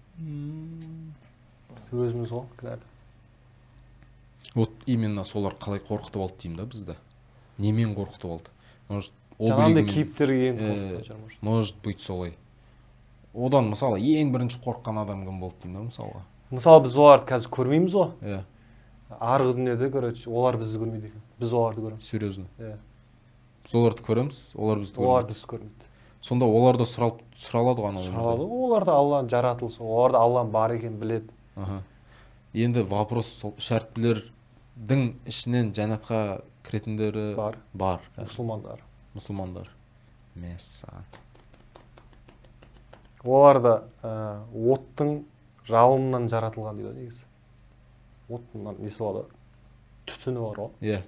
Speaker 1: Біз өзіміз ғой кінәлі.
Speaker 2: Вот именно, солар қалай қорқытып алды деймін да бізді, немен қорқытып алды? Может,
Speaker 1: жаңағындай
Speaker 2: облигімен.
Speaker 1: Кейіптерге еніп
Speaker 2: Э,
Speaker 1: қорқытқан шығар, может.
Speaker 2: Может быть, солай. Одан, мысалы, ең бірінші қорыққан адам кім болды деймін да, мысалға.
Speaker 1: Мысалы, біз оларды қазір көрмейміз ғой.
Speaker 2: Иә.
Speaker 1: Арғы дүниеде, короче, олар бізді көрмейді екен, біз оларды көреміз.
Speaker 2: Серьезно?
Speaker 1: Иә.
Speaker 2: Біз оларды көреміз, олар бізді
Speaker 1: Олар
Speaker 2: көрмейді.
Speaker 1: Бізді көрмейді.
Speaker 2: Сонда олар да сұралады ғой анау өмірде.
Speaker 1: Сұралады ғой, олар да Алланың жаратылысы, олар да Алланың бар екенін біледі.
Speaker 2: Аха, енді вопрос сол шәріптілердің ішінен жәннатқа кіретіндері
Speaker 1: Бар.
Speaker 2: Бар.
Speaker 1: Мұсылмандар.
Speaker 2: Мұсылмандар, мәссаған.
Speaker 1: Олар да оттың жалынынан жаратылған дейді ғой негізі. Оттың несі болады, түтіні бар ғой,
Speaker 2: иә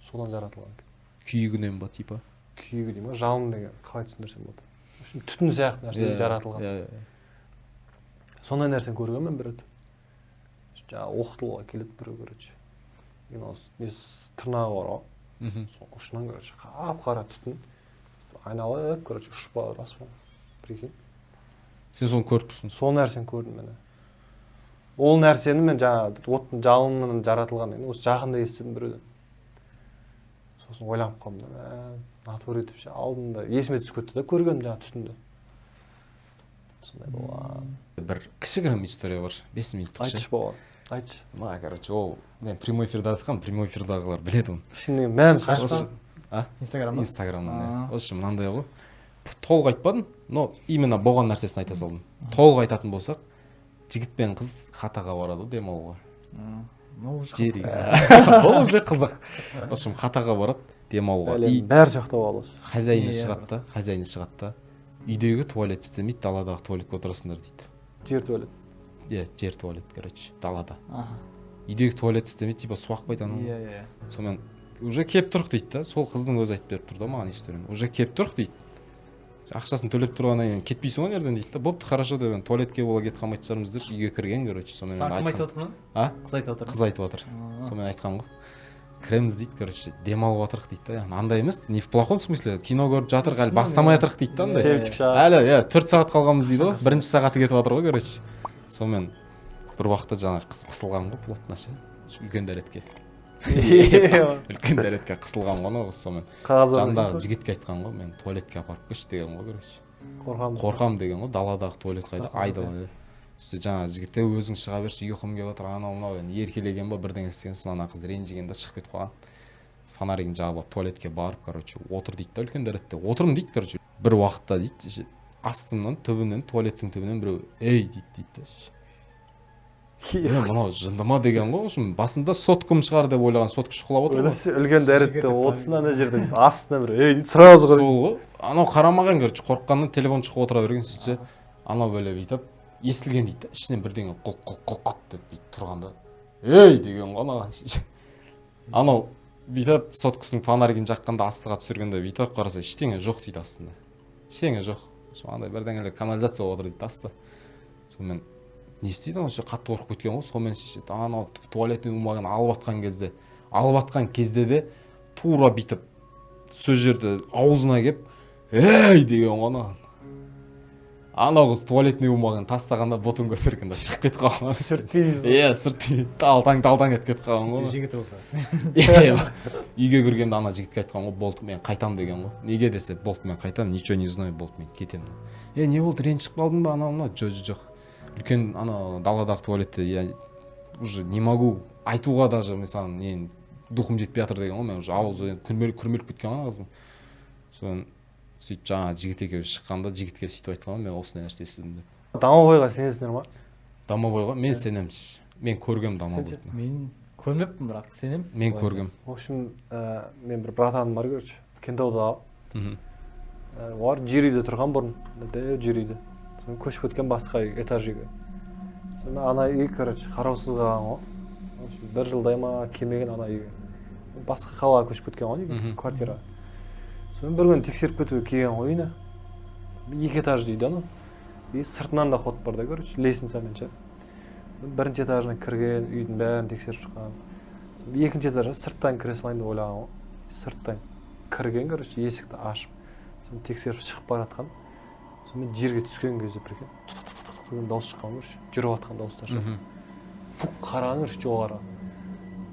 Speaker 1: содан жаратылған екен.
Speaker 2: Күйігінен ба, типа?
Speaker 1: Күйігі дей ма, жалын деген, қалай түсіндірсем болады? В общем, түтін сияқты нәрседен жаратылған.
Speaker 2: иә иә
Speaker 1: Сондай нәрсені көргенмін бір рет. Жаңағы оқытылуға келеді біреу, короче, мынау несі, тырнағы бар ғой, соның ұшынан, короче, қап қара түтін айналып, короче, ұшып бара жатыр аспанға, прикинь.
Speaker 2: Сен соны көріп тұрсың?
Speaker 1: Сол нәрсені көрдім мен. Ол нәрсені мен жаңағы оттың жалынынан жаратылған енді осы жақында естідім біреуден. Сосын ойланып қалдым да, мә, натуре өйтіп ше, алдында есіме түсіп кетті да көргенім жаңағы түтінді, сондай болған.
Speaker 2: Бір кішігірім история бар, 5 минуттық ше.
Speaker 1: Айтшы, бауырым, айтшы.
Speaker 2: Ма, короче, ол мен прямой эфирде айтқанмын, прямой эфирдағылар біледі оны.
Speaker 1: Ішінде мән
Speaker 3: Қашан?
Speaker 1: шашпа.
Speaker 2: А?
Speaker 3: Инстаграмда.
Speaker 2: Инстаграмнан, иә.
Speaker 3: А.
Speaker 2: В общем, мынандай ғой, толық айтпадым, но именно болған нәрсесін айта салдым. Толық айтатын болсақ, жігіт пен қыз хатаға барады ғой демалуға.
Speaker 3: Ну, уже
Speaker 2: Жер
Speaker 3: қызық.
Speaker 2: бұл уже қызық. В общем, хатаға барады демалуға и
Speaker 1: Әлем бәрі жақта болады.
Speaker 2: Хозяині
Speaker 3: Иә,
Speaker 2: шығады да, хозяині шығады да, үйдегі туалет істемейді, даладағы туалетке отырасыңдар дейді.
Speaker 1: Жер туалет.
Speaker 2: Иә, жер туалет, короче, далада. Үйдегі туалет істемейді, типа су ақпайды анау.
Speaker 3: Иә, иә.
Speaker 2: Сонымен уже келіп тұрық дейді да, сол қыздың өзі айтып беріп тұр да маған историяны. Уже келіп тұрық дейді, ақшасын төлеп тұрғаннан кейін кетпейсің ғой ана жерден дейді да. Бопты, хорошо деп, енді туалетке бола кетіп қалмайтын шығармыз деп үйге кірген, короче. Сонымен
Speaker 3: Саған кім
Speaker 2: айтқан.
Speaker 3: айтып отыр мұны?
Speaker 2: А?
Speaker 3: Қыз айтып отыр.
Speaker 2: Қыз айтып жатыр. Сонымен айтқан ғой, кіреміз дейді, короче, демалып жатырық дейді да. Яғни андай емес, не в плохом смысле, кино көріп жатырық әлі,
Speaker 3: Түсіндім,
Speaker 2: бастамай
Speaker 3: иә.
Speaker 2: жатырық дейді да андай.
Speaker 1: Себепшік шақ.
Speaker 2: Әлі, иә, 4 сағат қалғанбыз дейді ғой, бірінші сағаты кетіп жатыр ғой, короче. Сонымен бір уақытта жаңағы қыз қысылған ғой плотно ше, үлкен дәретке, үлкен дәретке қысылған ғой анау қыз. Сонымен
Speaker 1: Қағаз.
Speaker 2: жанындағы жігітке айтқан ғой, мен туалетке апарып келші деген ғой, короче.
Speaker 1: Қорқамын.
Speaker 2: Қорқамын деген ғой, даладағы туалет қайда,
Speaker 3: Қысылған.
Speaker 2: Айдала. Сөйтсе, жаңағы жігітте өзің шыға берші, ұйқым келіп жатыр, анау мынау енді еркелеген ба, бірдеңе істеген. Сосын ана қыз ренжіген да, шығып кетіп қалған. Фонаригін жағып алып, туалетке барып, короче, отыр дейді да, үлкен дәретте отырмын дейді, короче. Бір уақытта дейді ше, астымнан, түбінен, туалеттің түбінен біреу «Ей» дейді дейді да ше. Е, мынау жынды ма деген ғой. В общем, басында соткам шығар деп ойлаған, сотка шұқылап отыр ғой.
Speaker 1: Ойласа, үлкен дәретте
Speaker 3: Жігіт.
Speaker 1: Отырсын ана жерде, астына бір «Ей» дейді сразу қарайды.
Speaker 2: Сол ғой, анау қарамаған, короче, қорыққаннан телефон шұқып отыра берген. Сөйтсе, анау бәле бүйтіп естілген дейді да, ішінен бірдеңе құлқ, құлқ, құлқ, құлқ деп бүйтіп тұрғанда, «Ей» деген ғой анаған. Анау бүйтіп соткасының фонаригін жаққанда, астыға түсіргенде, бүйтіп қараса, ештеңе жоқ дейді астында, ештеңе жоқ. Сол андай бірдеңелер, канализация болып отыр дейді аста. Сонымен не істейді анау ше, қатты қорқып кеткен ғой. Сонымен ше, анау туалетный бумаганы алып жатқан кезде, алып жатқан кезде де тура бүйтіп сол жерде аузына келіп «Ей» деген ғой анаған. Анау қыз туалетный бумаганы тастағанда, бұтын көтерген да, шығып кетіп қалған.
Speaker 1: Сүртпейсіз.
Speaker 2: Иә, сүртпей, талтаң талтаң етіп кетіп қалған ғой.
Speaker 3: Жігіті болса.
Speaker 2: Иә, үйге кіргенде ана жігітке айтқан ғой, болды, мен қайтам деген ғой. Неге десе, болды, мен қайтамын, ничего не знаю, болды, мен кетемін. Е, не болды, ренжіп қалдың ба, анау мынау жоқ, жоқ, үлкен ана даладағы туалетте я уже не могу айтуға даже, мен саған не духым жетпей жатыр деген ғой. Мен уже аузы күрмеліп күрмеліп кеткен ғой ана қыздың. Содан сөйтіп жаңағы жігіт екеуі шыққанда, жігітке сөйтіп айтқан ғой, мен осындай нәрсе естідім деп.
Speaker 1: Домовойға сенесіңдер ма?
Speaker 2: Домовойға мен сенемін. Мен көргем домовойды.
Speaker 3: Мен көрмеппін, бірақ сенемін.
Speaker 2: Мен көргем.
Speaker 1: В общем, мен бір братаным бар, короче, Кентауда. Олар жер үйде тұрған бұрын. Жер үйде. Сонымен көшіп кеткен басқа үй, этаж үйге. Сонымен ана үй, короче, қараусыз қалған ғой. В общем, бір жылдай ма келмеген ана үйге. Басқа қалаға көшіп кеткен ғой неге, квартираға. Сонымен бір күні тексеріп кетуге келген ғой үйіне. Екі этажды үйде анау. И сыртынан да ход бар да, короче, лестницамен ше. Бірінші этажына кірген, үйдің бәрін тексеріп шыққан. Екінші этажға сырттан кіре салайын деп ойлаған ғой. Сырттан кірген, короче, есікті ашып, соны тексеріп шығып бара жатқан. Сонымен жерге түскен кезде прикинь, деген дауыс шыққан, короче, жүріп жатқан дауыстар ше. Фук, қараған, короче, жоғары.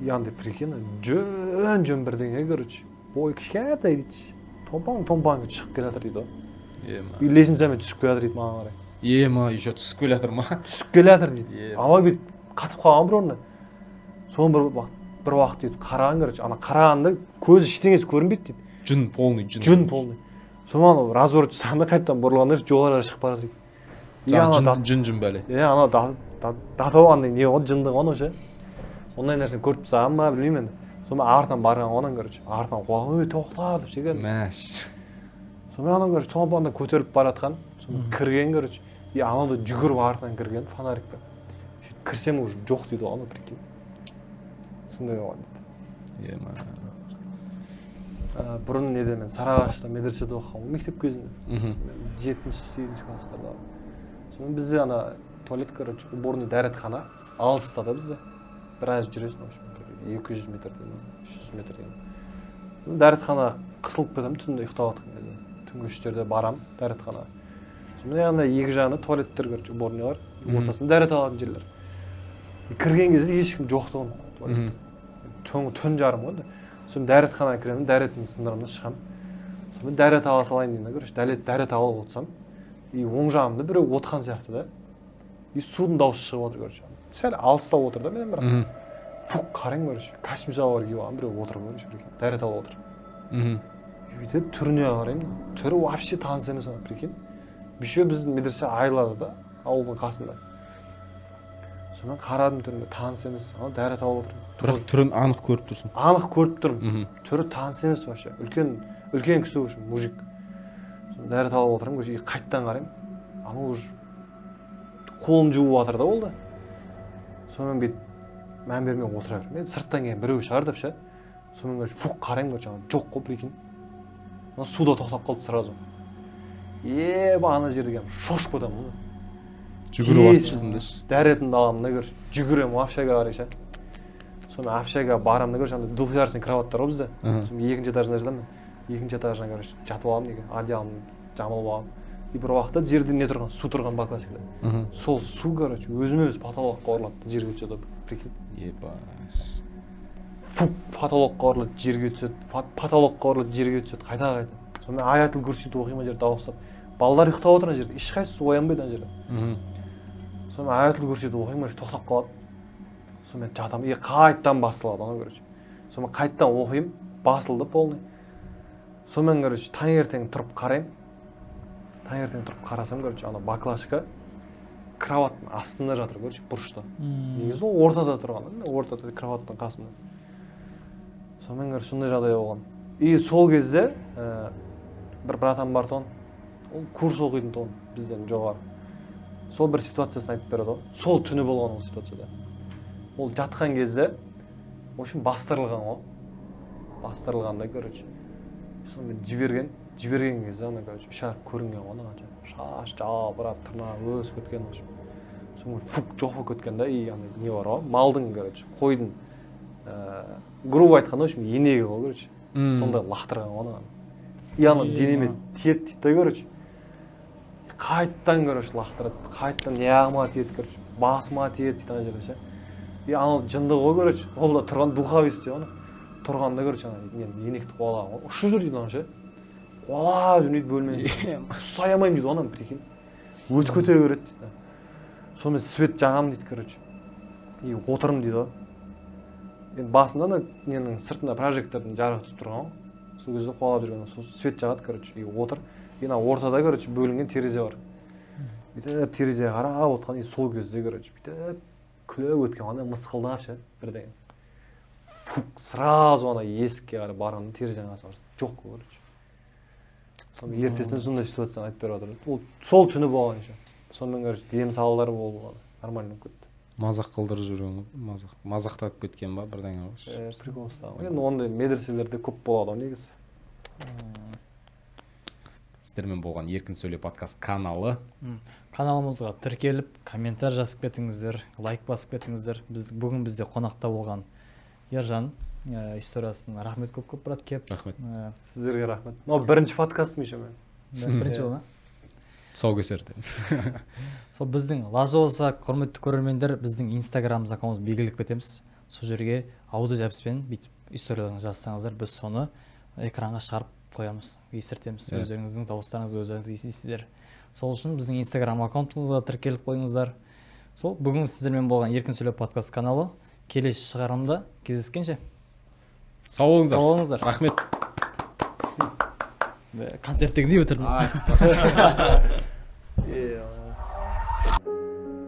Speaker 1: И андай, прикинь, жөн-жөн бірдеңе, короче, бойы кішкентай дейді. Томпаң-томпаң шығып келе жатыр дейді ғой. И лестницамен түсіп келе жатыр дейді маған қарай.
Speaker 2: Ема, еще түсіп келе жатыр ма?
Speaker 1: Түсіп келе жатыр дейді. Ана бүйтіп қатып қалған бір орында. Соны бір уақыт дейді қараған, короче, ана қарағанда көзі ештеңесі көрінбейді дейді.
Speaker 2: Жүн полный, жүн.
Speaker 1: Жүн полный. Соны анау разворот жасағанда қайтадан бұрылғанда жоғары шығып бара жатыр дейді.
Speaker 2: Жүн жүн бәле.
Speaker 1: Е, анау датау андай не ғой, жынды ғой анау ше. Ондай нәрсені көріп тастаған ба, білмеймін енді. Сонымен артынан барған ғой анау, короче, артынан қуған, ой, тоқта деп ше.
Speaker 2: Мәш.
Speaker 1: Сонымен анау, короче, томпаңда көтеріліп бара жатқан, сонымен кірген, короче, и анау да жүгіріп артынан кірген фонарикпен. Сөйтіп кірсем уже жоқ дейді ғой анау, прикинь. Сондай болған дейді.
Speaker 2: Ема.
Speaker 1: Бұрын неде мен Сарыағашта медреседе оқығанмын мектеп кезінде. 7-8 класстарда. Сонымен бізде ана туалет, короче, уборный дәретхана алыста да бізде. Біраз жүресің, в общем, 200 метрдей, 300 метрдей. Дәретхана қысылып кетемін түнде ұйықтап жатқан кезде. Түнгі 3-терде барам дәретханаға. Сонымен ана екі жағында туалеттер, короче, уборныйлар, ортасында дәрет алатын жерлер. Кірген кезде ешкім жоқ тұғын туалетте. Түн жарым ғой. Сонымен дәретханаға кіремін, дәретімді сындырамын да шығамын. Сонымен дәрет ала салайын деймін да, короче, дәрет алып отырсам, и оң жағымда біреу отырған сияқты да. И судың дауысы шығып отыр, короче. Сәл алыстау отыр да менен бірақ. Фук, қараймын, короче, костюм шалбар киіп алған біреу отыр, короче, прикинь, дәрет алып отыр. Бүйтіп түріне қараймын, түрі вообще таныс емес ана, прикинь. Еще біздің медресе айылады да, ауылдың қасында. Сонымен қарадым түріне, таныс емес, ана дәрет алып отыр.
Speaker 2: Бірақ түрін анық көріп тұрсың.
Speaker 1: Анық көріп тұрмын. Түрі таныс емес вообще. Үлкен кісі уже, мужик. Сонымен дәрет алып отырмын, короче, и қайттан қараймын. Анау уже қолын жуып жатыр да ол да. Сонымен бүйтіп мән бермей отыра беремін. Мен сырттан келген біреу шығар деп ше. Сонымен, короче, фук қараймын, короче, ана жоқ қой, прикинь. Ана суда тоқтап қалды сразу. Еба, ана жерде келіп шошып кетемін ғой.
Speaker 2: Жүгіріп атсың деші.
Speaker 1: Дәретімді аламын да, короче, жүгіремін общаға қарай ше. Сонымен общаға барамын да, короче, андай двухъярусный кроваттар ғой бізде. Сонымен екінші этажында жатамын мен. Екінші этажына, короче, жатып аламын неге, одеялымды жамылып аламын. И бір уақытта жерде не тұрған, су тұрған баклажкада. Сол су, короче, өзіме өзі потолокқа ұрылады, жерге түседі, прикинь.
Speaker 2: Ебать.
Speaker 1: Фук, потолокқа ұрылады, жерге түседі, потолокқа ұрылады, жерге түседі, қайта-қайта. Сонымен аятул курсиді оқимын ана жерде дауыстап. Балалар ұйықтап отыр ана жерде, ешқайсысы оянбайды ана жерде. Сонымен аятул курсиді оқимын, короче, тоқтап қалады. Сонымен жатамын, и қайтадан басылады анау, короче. Сонымен қайтадан оқимын, басылды полный. Сонымен, короче, таңертең тұрып қараймын. Таңертең тұрып қарасам, короче, ана баклажка кроваттың астында жатыр, короче, бұрышта. Негізі ол ортада тұрған, ортада кроваттың қасында. Сонымен, короче, сондай жағдай болған. И сол кезде бір братан бар тұғын, ол курс оқитын тұғын бізден жоғары. Сол бір ситуациясын айтып береді ғой. Сол түні болған ол ситуацияда. Ол жатқан кезде, в общем, бастырылған ғой. Бастырылғанда, короче, сонымен жіберген кезде ана, короче, үш әріп көрінген ғой ана, шаш жабырап, тырнағы өсіп кеткен, в общем. Сонымен фук жоқ болып кеткен да, и ана не бар ғой, малдың, короче, қойдың, грубо айтқанда, в общем, енегі ғой, короче. Сондай лақтырған ғой ананы. И ана денеме тиеді дейді да, короче. Қайттан, короче, лақтырады, қайттан аяғыма тиеді, короче, басыма тиеді дейді ана жерде ше. И анау жынды ғой, короче, ол да тұрған духовист деп ана. Тұрғанда, короче, ана енекті қуалаған ғой. Ұшып жүр дейді ана ше. Қуалап жүр дейді бөлмені. Ұстай алмаймын дейді ананы, прикинь. Өтіп кете береді дейді. Сонымен свет жағамын дейді, короче. И отырмын дейді ғой. Енді басында ана ненің сыртында прожектордың жарығы түсіп тұрған ғой. Сол кезде қуалап жүрген, сол свет жағады, короче, и отыр. И ана ортада, короче, бөлінген терезе бар. Бүйтіп терезеге қарап отқан. И сол кезде, короче, бүйтіп күліп өткен, ана мысқылдап ше бірдеңе. Фук, сразу ана есікке қарай барғанда, терезенің қасына барсам, жоқ қой, короче. Сонымен ертесіне сондай ситуацияны айтып беріп жатыр. Ол сол түні болған еще. Сонымен, короче, дем салалар болды, ана нормально болып кетті.
Speaker 2: Мазақ қылдырып жіберген ғой, мазақ, мазақтап кеткен ба, бірдеңе ғой.
Speaker 1: Прикол ұстаған ғой. Енді ондай медреселерде көп болады ғой негізі.
Speaker 2: Сіздермен болған «Еркін сөйле» подкаст каналы.
Speaker 3: Каналымызға тіркеліп, комментарий жазып кетіңіздер, лайк басып кетіңіздер. Біз бүгін, бізде қонақта болған Ержан, историясына рахмет көп көп, брат, кеп.
Speaker 2: Рахмет.
Speaker 1: Сіздерге рахмет. Мынау бірінші подкастым еще мен.
Speaker 3: Да, бірінші болды ма?
Speaker 2: Тұсаукесер деп.
Speaker 3: Сол біздің лажы болса, құрметті көрермендер, біздің Инстаграм аккаунтымызды белгілеп кетеміз. Сол жерге аудиозаписпен бүйтіп историяларыңызды жазсаңыздар, біз соны экранға шығарып қоямыз, естіртеміз. Өздеріңіздің дауыстарыңызды өздеріңіз естисіздер. Сол үшін біздің Инстаграм аккаунтымызға тіркеліп қойыңыздар. Сол бүгін сіздермен болған «Еркін сөйле» подкаст каналы. Келесі шығарылымда кездескенше.
Speaker 2: Сау болыңыздар.
Speaker 3: Сау болыңыздар.
Speaker 2: Рахмет.
Speaker 3: Концерттегідей бітірдім.
Speaker 2: Ай.